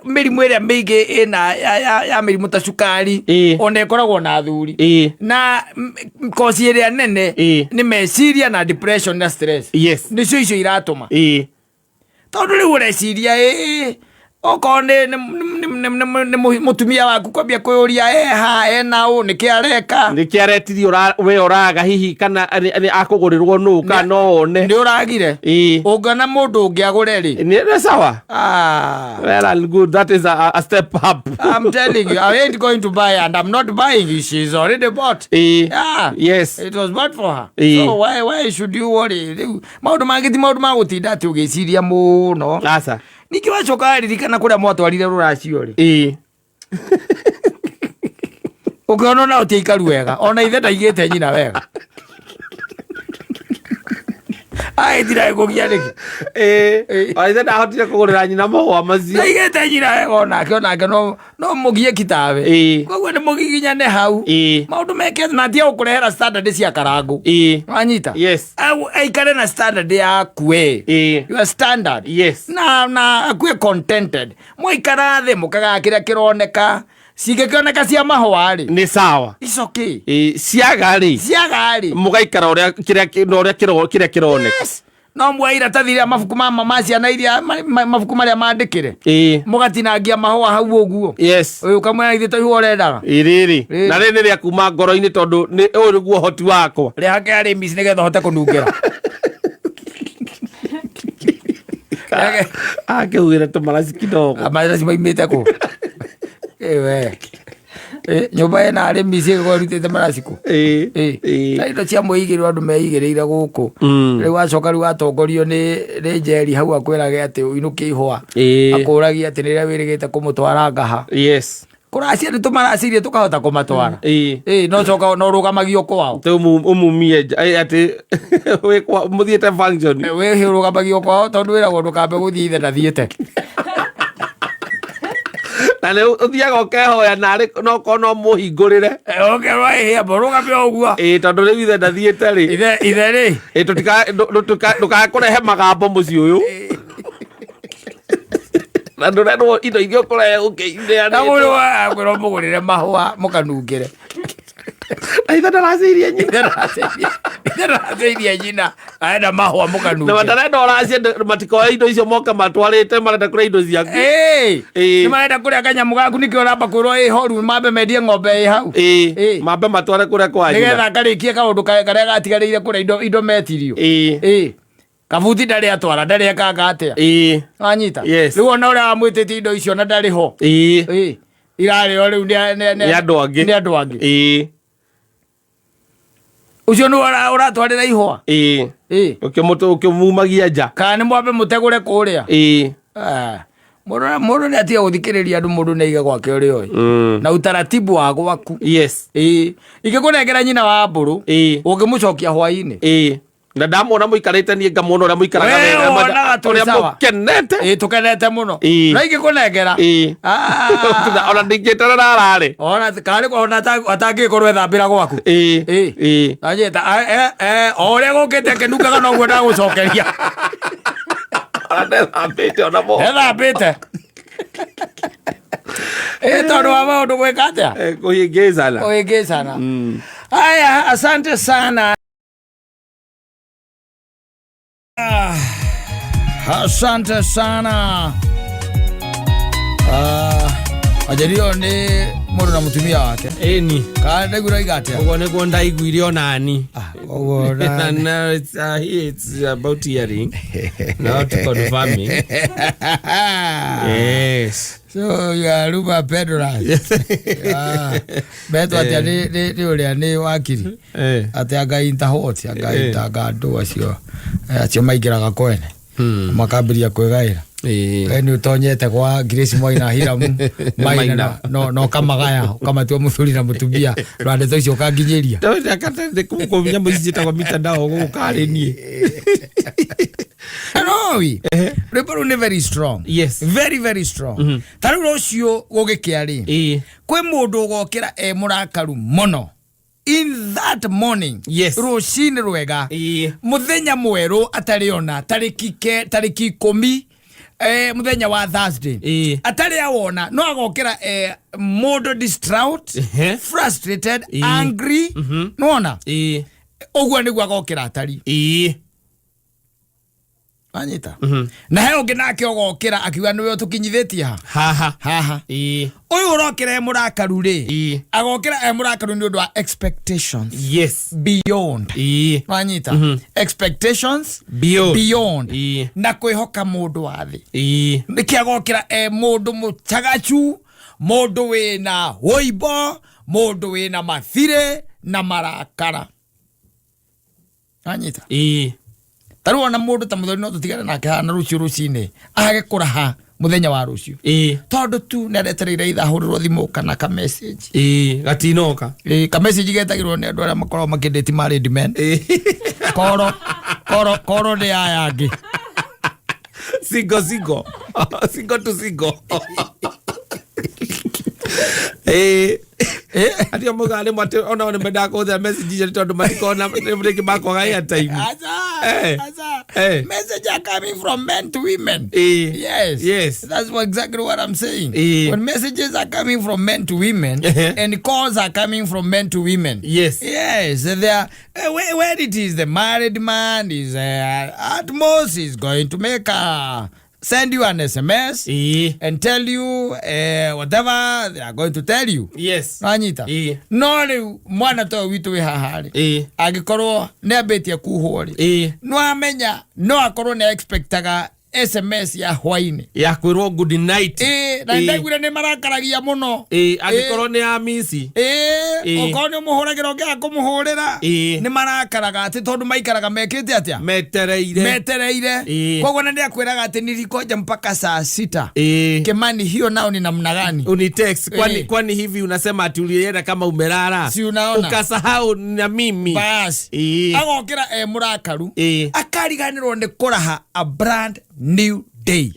mĩrimũ ĩrĩa mĩingĩ ĩna ya mĩrimũ ta cukari, ona ĩkoragwo na athuri, na koci ĩrĩa nene nĩ meciria na depression na stress. Nĩcio icio iratũma, tondũ rĩu ũreciria ĩ okorwo nĩ mũtumia waku kwambia kwĩyũria eha ena ũ, nĩkĩ areka. Nĩkĩ aretirie we ũraga hihi, kana nĩ akũgũrĩrwo nũ, kana no one. Nĩ ũragire. Ũngĩona mũndũ ũngĩ agũre rĩ. Nĩ sawa. Ah. Well and good, that is a step up. I'm telling you, I ain't going to buy and I'm not buying. She's already bought. Yeah. It was bought for her. So why should you worry? Rĩu maũndũ mangĩ ti maũndũ ma gũtinda atĩ ũgĩciria mũno. Aca. Ningĩ wacoka waririkana kũrĩa mwatwarire rũracio rĩ, ũkĩona ona ũtiaikaru wega, ona ithe ndaigĩte nyina wega, agĩtira kũgia nĩkĩ. Ĩ. Ithe ndahotire kũgũrĩra nyina mahũa macio. Ndaigĩte nyina wega, onake no mũgie kitawe. Koguo nĩ mũgiginyane hau. Maũndũ meke na atige gũkũrehera standard cia karangũ. Wanyita? Yes. Aikare na standard yaku we. Your standard. Na akue contented, mwaikara thĩ mũkagaa kĩrĩa kĩroneka. Cingĩkĩoneka cia mahũa rĩ, Nĩ sawa. It's okay. Ĩ, ciaga rĩ, Ciaga rĩ, mũgaikara ũrĩa kĩrĩa na ũrĩa kĩrĩa kĩroneka. Yes. No muoe iratathi rĩa mabuku ma ciana iria mabuku marĩa mandĩkĩre, mũgatinangia mahũa hau ũguo. Ũyũ ũkamwĩra ithuĩ to ihũa ũrendaga. Ĩrĩrĩ. Na rĩrĩ nĩ rĩa kuma ngoro-inĩ tondũ nĩ ũyũ nĩguo ũhoti wakwa. Rĩhake arĩmis nĩgetha ũhote kũnungĩra. Akĩhuhĩra tũmaraci kidogo. Maraci maimĩte kũ? Ĩwe. Nyũmba ĩna arĩmi ciĩgĩkorwo ĩrutĩte maraci kũ? Na indo cia mwĩigĩrĩro andũ meigĩrĩire gũkũ. Rĩu wacoka rĩu watongorio nĩ Njeri hau akwĩrage atĩ ũinũkie ihũa. Akũragia atĩ rĩrĩa wĩrĩgĩte kũmũtwara ngaha. Kũracia nĩ tũmaracirie tũkahota kũmatwara. No coka no rũgamagio kwao. Atĩ ũmumie nja, atĩ mũthiĩte function. Wĩ ũrũgamagio kwao tondũ wĩragwo ndũkambe gũthiĩ ithe ndathiĩte. Na nĩ ũthiaga ũkehoya narĩ no korwo no mũhingũrĩre. Ũkerwo ĩhĩ amba ũrũgame o ũguo. Tondũ rĩu ithe ndathiĩte rĩ. Ithe rĩ. Ndũkae kũrehe magambo mũciĩ ũyũ. Na ndũrerwo indo iria ũkũrehe ũkĩineanĩtwo. Na mũndũ akwĩrwo mũgũrĩre mahũa mũkanungĩre. Na ithe ndaracĩirie nyina. Ithe ndaracĩirie nyina. Arenda mahũa mũkanungĩre. Na matarenda ũracie matikoe indo icio moke matwarĩte, marenda kũrĩa indo ciaku. Nĩ marenda kũrĩa kanyamũ gaku nĩkĩo ũramba kwĩrwo ĩ horu mambe mendie ng'ombe ĩ hau. Mambe matware kũrĩa kwa nyina. Nĩgetha karĩkie kaũndũ karĩa gatigarĩire kũrĩa indo metirio. Kabuti ndarĩ atwara, ndarĩ ekanga atĩa. Wanyita? Yes. Rĩu ona ũrĩa wamwĩtĩtie indo icio na ndarĩ ho. Irarĩo rĩu Nĩ andũ angĩ. Nĩ andũ angĩ. Ũcio nĩ ũratwarĩra ihũa. Ũkĩmumagia nja. Kana nĩ mwambe mũtegũre kũrĩa. Mũndũ nĩ atige gũthikĩrĩria andũ, mũndũ nĩ aige gwake ũrĩa oĩ. Na utaratibu wa gwaku. Ingĩkũnengera nyina wa mbũrũ, ũngĩmũcokia hwaĩ-inĩ. Na ndamwona mũikarĩte niĩ ngamwona ũrĩa mũikaraga Wee wega, wonaga tũrĩ ũrĩa sawa. mũkenete. Tũkenete mũno. No ingĩkũnengera. Ona ndingĩterera ararĩ. Ona karĩ ona atangĩkorwo ethambĩra gwaku. Anyita, o ũrĩa gũkĩte akĩnungaga noguo ndagũcokeria. Ona ndethambĩte ona mo. Ethambĩte. Tondũ wa maũndũ gwĩka atĩa? Kũhĩngĩcana. Kũhĩngĩcana. Haya, asante sana. Asante sana. Ajario nĩ mũndũ na mũtumia wake. Ĩni. Kana ndaigua ũroiga atĩa? Ũguo nĩguo ndaiguire onani. Ũguo na- No, it's about hearing, not confirming. Yes. So you are rumor peddlers. Betwo atĩa nĩ ũrĩa nĩ wakiri? Atĩ anga interhot, anga anga andũ acio acio maingĩraga kwene makambĩria kwĩgaĩra. We nĩ ũtonyete kwa Grace Moi na Hiramu Maina Maina. na ũkamagaya ũkamatua mũthuri na mũtumia na ndeto icio ũkanginyĩria. Kũu nyamũ ici ciĩtagwo mitandao gũkũ karĩ niĩ. Nowi rwĩmbo rũu nĩ very strong. Very very strong. Ta rĩu rũciũ gũgĩkĩa rĩ, kwĩ mũndũ ũgokĩra e mũrakaru mũno in that morning, rũcinĩ rwega, mũthenya mwerũ atarĩ ona tarĩki 10, mũthenya wa Thursday, atarĩ awona, no agokĩra mũndũ distraught, frustrated, angry, nĩwona ũguo nĩguo agokĩra atari. Wanyita? Na he ũngĩ nake ũgokĩra akiuga nĩwe ũtũkinyithĩtie ha Haha. Haha. Ũyũ ũrokĩra e mũrakaru rĩ, agokĩra e mũrakaru nĩ ũndũ wa expectations beyond. Wanyita? Expectations Beyond. beyond. Na kwĩhoka mũndũ wa thĩ. Nĩkĩ agokĩra e mũndũ mũcagacu, mũndũ wĩna wũimbo, mũndũ wĩna mathirĩ na marakara. Wanyita? Ta rĩu ona mũndũ ta mũthoni no tũtigane nake haha na rũciũ rũcinĩ age kũraha mũthenya wa rũciũ, tondũ tu nĩ aretereire itha ahũrĩrwo thimũ kana ka message. Gatinoka. Ka message getagĩrwo nĩ andũ arĩa makoragwo makĩndĩti married men. Koro koro koro nĩ aya angĩ. Single, single, single to single. Atia muga nĩ mwatĩ onao nĩ mendaga kũhũthĩra message icio nĩ tondũ matikona rĩngĩ makwaga airtime. Aca, aca. Message are coming from men to women. Yes. That's exactly what I'm saying. When messages are coming from men to women and calls are coming from men to women. Yes, they are, where it is the married man is at most is going to make a send you an SMS and tell you whatever they are going to tell you. Wanyita? No rĩu mwana ta ũyũ witũ wĩ haha rĩ, angĩkorwo nĩ ambĩtie kuhwo rĩ, no amenya no akorwo nĩ expectaga SMS ya hwainĩ. Ya kwĩrwo good night. Ĩĩ, na ndaiguire nĩ marakaragia mũno. Angĩkorwo nĩ ya misi. Okorwo nĩ ũmũhũragĩra ũngĩaga kũmũhũrĩra, nĩ marakaraga atĩ tondũ maikaraga mekĩte atĩa? Metereire. Metereire. Koguo na nĩ akwĩraga atĩ nilikonja mpaka saa 6. Kimani, hiyo nao ni namna gani? Unitext kwani, kwani hivi unasema ati ulienda kama umelala? Si unaona? Ukasahau na mimi. Basi. Agokĩra e mũrakaru. Akariganĩrwo nĩ kũraha a brand new day.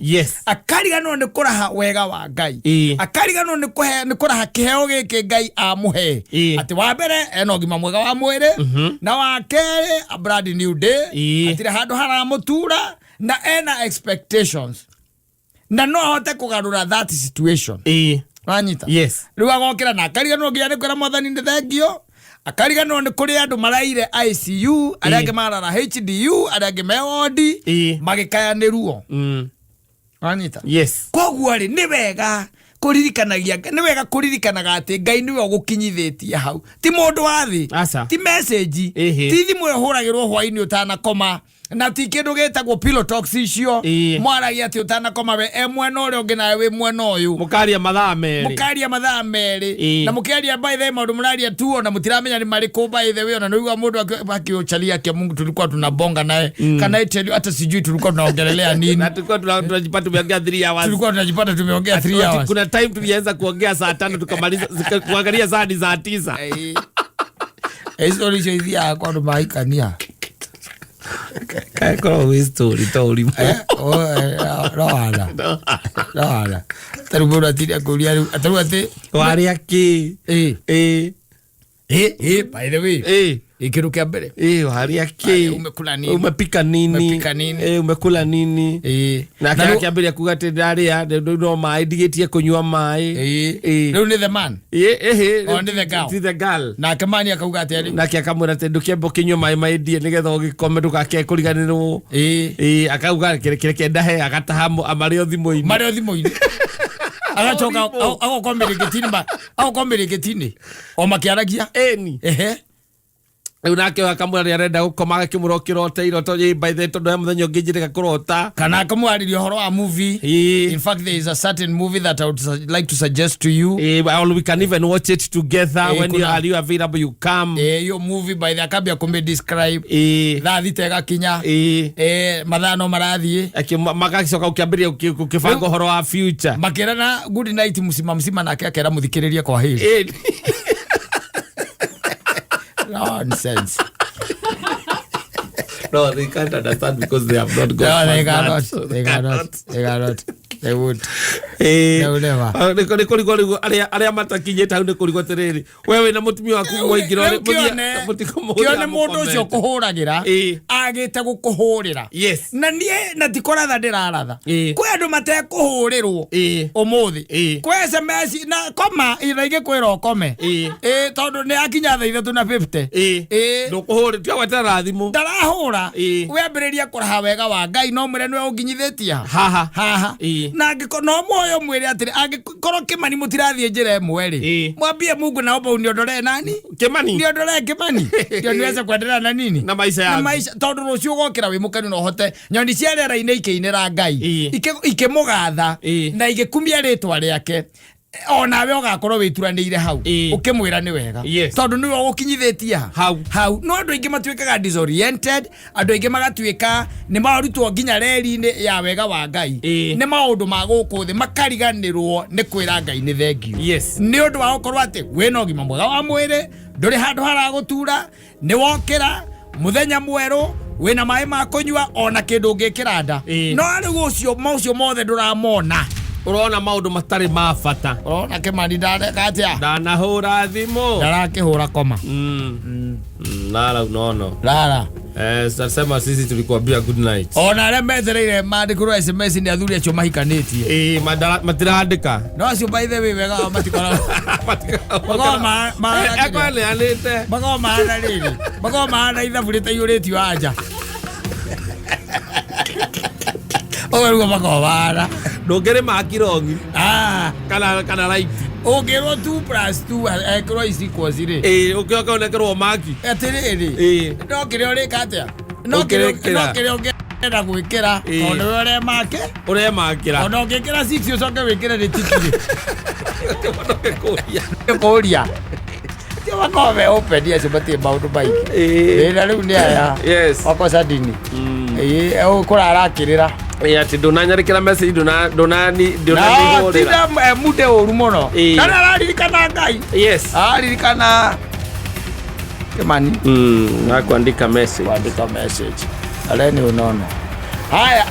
Akariganĩrwo nĩ kũraha wega wa Ngai. Akariganĩrwo nĩ nĩ kũraha kĩheo gĩkĩ Ngai amũhe. Atĩ wa mbere ena ũgima mwega wa mwĩrĩ, na wa kerĩ a brand new day. Hatirĩ handũ haramũtura na ena expectations na no ahote kũgarũra that situation. Wanyita? Yes. Rĩu agokĩra na akariganĩrwo nginya nĩ kwĩra Mwathani nĩ thengio, akariganĩrwo nĩ kũrĩ andũ maraire ICU, arĩa angĩ marara HDU, arĩa angĩ me wodi magĩkaya nĩ ruo. Wanyita? Yes. Koguo rĩ, nĩ wega kũririkanagia, nĩ wega kũririkanaga atĩ Ngai nĩwe ũgũkinyithĩtie hau, ti mũndũ wa thĩ, Aca. ti message, ti thimũ ĩhũragĩrwo hwainĩ ũtanakoma, na ti kĩndũ gĩtagwo pillow talks icio mwaragia atĩ ũtanakoma we e mwena ũrĩa ũngĩ nawe wĩ mwena ũyũ, Mũkaria mathaa 2. Mũkaria mathaa 2. Na mũkĩaria by the way maũndũ mũraria tu ona mũtiramenya nĩ marĩkũ by the way, ona nĩũigua mũndũ akĩũcaria akia Mungu tulikuwa tunabonga naye, kana I tell you hata sijui tulikuwa tunaongelelea nini. Na tulikuwa tunajipata tumeongea 3 hours. Tulikuwa tunajipata tumeongea 3 hours. Kuna time tulianza kuongea saa 5 tukamaliza kuangalia saa ni saa 9. Hizo icio ithiaga kwa andũ mahikania. Kae korwo wĩ story to ũrimũ. No hana. No hana. Ta rĩu mũndũ atinda akĩũria rĩu, ta rĩu atĩ Warĩa kĩ? By the way. Kĩndũ kĩa mbere. Warĩa kĩ? Aya, umekula nini? Umepika nini? Umepika nini? Umekula nini? Nake Na rĩu akĩambĩrĩria kuga atĩ ndarĩa, rĩu no maĩ, ndigĩtie kũnyua maĩ. Rĩu nĩ the man. O, nĩ the girl. Ti the girl. Nake mani akauga atĩa rĩu? Nake akamwĩra atĩ ndũkĩambe ũkĩnyue maĩ maindie nĩgetha ũgĩkome ndũgakĩae kũriganĩrwo. Akauga reke ndahe, agataha marĩ o thimũ-inĩ. Marĩ o thimũ-inĩ. Agacoka, O thimũ. agoka mĩrĩngĩti-inĩ agoka mĩrĩngĩti-inĩ. O makĩaragia. Ĩni. Rĩu nake akamwĩra nĩ arenda gũkoma, agakĩmwĩra ũkĩrote iroto, by the way, tondũ he mũthenya ũngĩ njĩrĩga kũrota. Kana akamwarĩria ũhoro wa movie. In fact, there is a certain movie that I would like to suggest to you. Or we can even watch it together. When you are you available, you come. Hiyo movie by the akambia kũmĩ describe. Thaa thita ĩgakinya. Mathaa no marathiĩ. Magacoka ũkĩambĩrĩria ũkĩbanga ũhoro wa future. Makĩrana good night msima msima, nake akera mũthikĩrĩrie kwa heri. Nonsense. No, they can't understand because they have not got No, they past cannot. that. They cannot. They cannot. They would. They would never. Nĩ kũrigwo rĩu arĩa matakinyĩte hau nĩ kũrigwo atĩrĩrĩ, we wĩna mũtumia waku mwaingĩra Rĩu ũrĩ- mũtikũmũhũrĩra kĩone mũndũ ũcio mũkomete. ũkũhũragĩra, agĩte gũkũhũrĩra. Na niĩ na ti kũratha ndĩraratha. Kwĩ andũ matekũhũrĩrwo ũmũthĩ. Kwĩ SMS na koma ira ingĩkwĩra ũkome. Tondũ nĩ akinya thaa ithatũ na 50. Ndũkũhũrĩ, tiga gweterera thimũ. Ndarahũra. Wambĩrĩria kũraha wega wa Ngai, no mwĩre nĩwe ũnginyithĩtie ha. Haha. Haha. Na angĩkorwo no muoyo mwĩre atĩrĩ, angĩkorwo Kĩmani mũtirathiĩ njĩra ĩmwe rĩ, mwambie Mungu naomba uniondolee nani? Kĩmani. Niondolee Kĩmani. Ndio niweze kuendelea na nini? Na maisha Na yangu. maisha, tondũ rũciũ ũgokĩra wĩ mũkenu na ũhote nyoni cia rĩera-inĩ ikĩinĩra Ngai. Ikĩmũgatha na igĩkumia rĩtwa rĩake. Onawe ũgakorwo wĩturanĩire hau. Ũkĩmwĩra nĩ wega. Tondũ nĩwe ũgũkinyithĩtie ha. Hau. Hau. No andũ aingĩ matuĩkaga disoriented, andũ aingĩ magatuĩka nĩ marutwo nginya reri-inĩ ya wega wa Ngai. Nĩ maũndũ ma gũkũ thĩ makariganĩrwo nĩ kwĩra Ngai nĩ thengio. Nĩ ũndũ wa gũkorwo atĩ wĩna ũgima mwega wa mwĩrĩ, ndũrĩ handũ haragũtura, nĩ wokĩra mũthenya mwerũ, wĩna maĩ ma kũnyua ona kĩndũ ũngĩkĩra nda. No rĩu maũcio mothe ndũramona. Ũrona maũndũ matarĩ ma bata. Ũrona Kĩmani ndareka atĩa? Ndanahũra thimũ. Ndarakĩhũra koma. Nara unono. Rara. Tutasema sisi tulikuambia good night. Ona arĩa metereire mandĩkĩrwo SMS nĩ athuri acio mahikanĩtie. Ĩĩ, matirandĩka. No acio by the way wega wao matikoragwo. Makoragwo Ekwaneanĩte. Makoragwo mahana rĩrĩ. Makoragwo mahana ithabu rĩtaiyũrĩtio anja. Ũguo nĩguo makoragwo mahana. Ndũngĩrĩma kirongi Ah, kana right. Ũngĩrwo 2 plus 2 ekĩrwo is equals rĩ. Ĩĩ, ũkĩoka ũnekerwo maki. Atĩrĩrĩ. Ĩĩ. No kĩrĩa ũrĩka atĩa? No kĩrĩa Ũkĩrĩkĩra. no kĩrĩa ũngĩenda gwĩkĩra. Ĩĩ. Tondũ nĩwe ũremake. Ũremakĩra. Ona ũngĩkĩra 6 ũcoke wĩkĩre rĩtiki rĩ. Ũkĩkũria. Kũria. Tio makoragwo me open acio matirĩ maũndũ maingĩ. Ĩĩ. Ĩĩ na rĩu nĩ aya. Yes. Wakosa dini. Ĩĩ kũrara akĩrĩra. Ĩĩ, atĩ ndũnanyarĩkĩra message ndũna ndũnani Na ndũnanihũrĩra. tinda mude ũru mũno. Ĩĩ. Na nĩararirikana Ngai. Yes. Araririkana Kimani. Na kuandika message. Kuandika message. Aleni unono. Haya.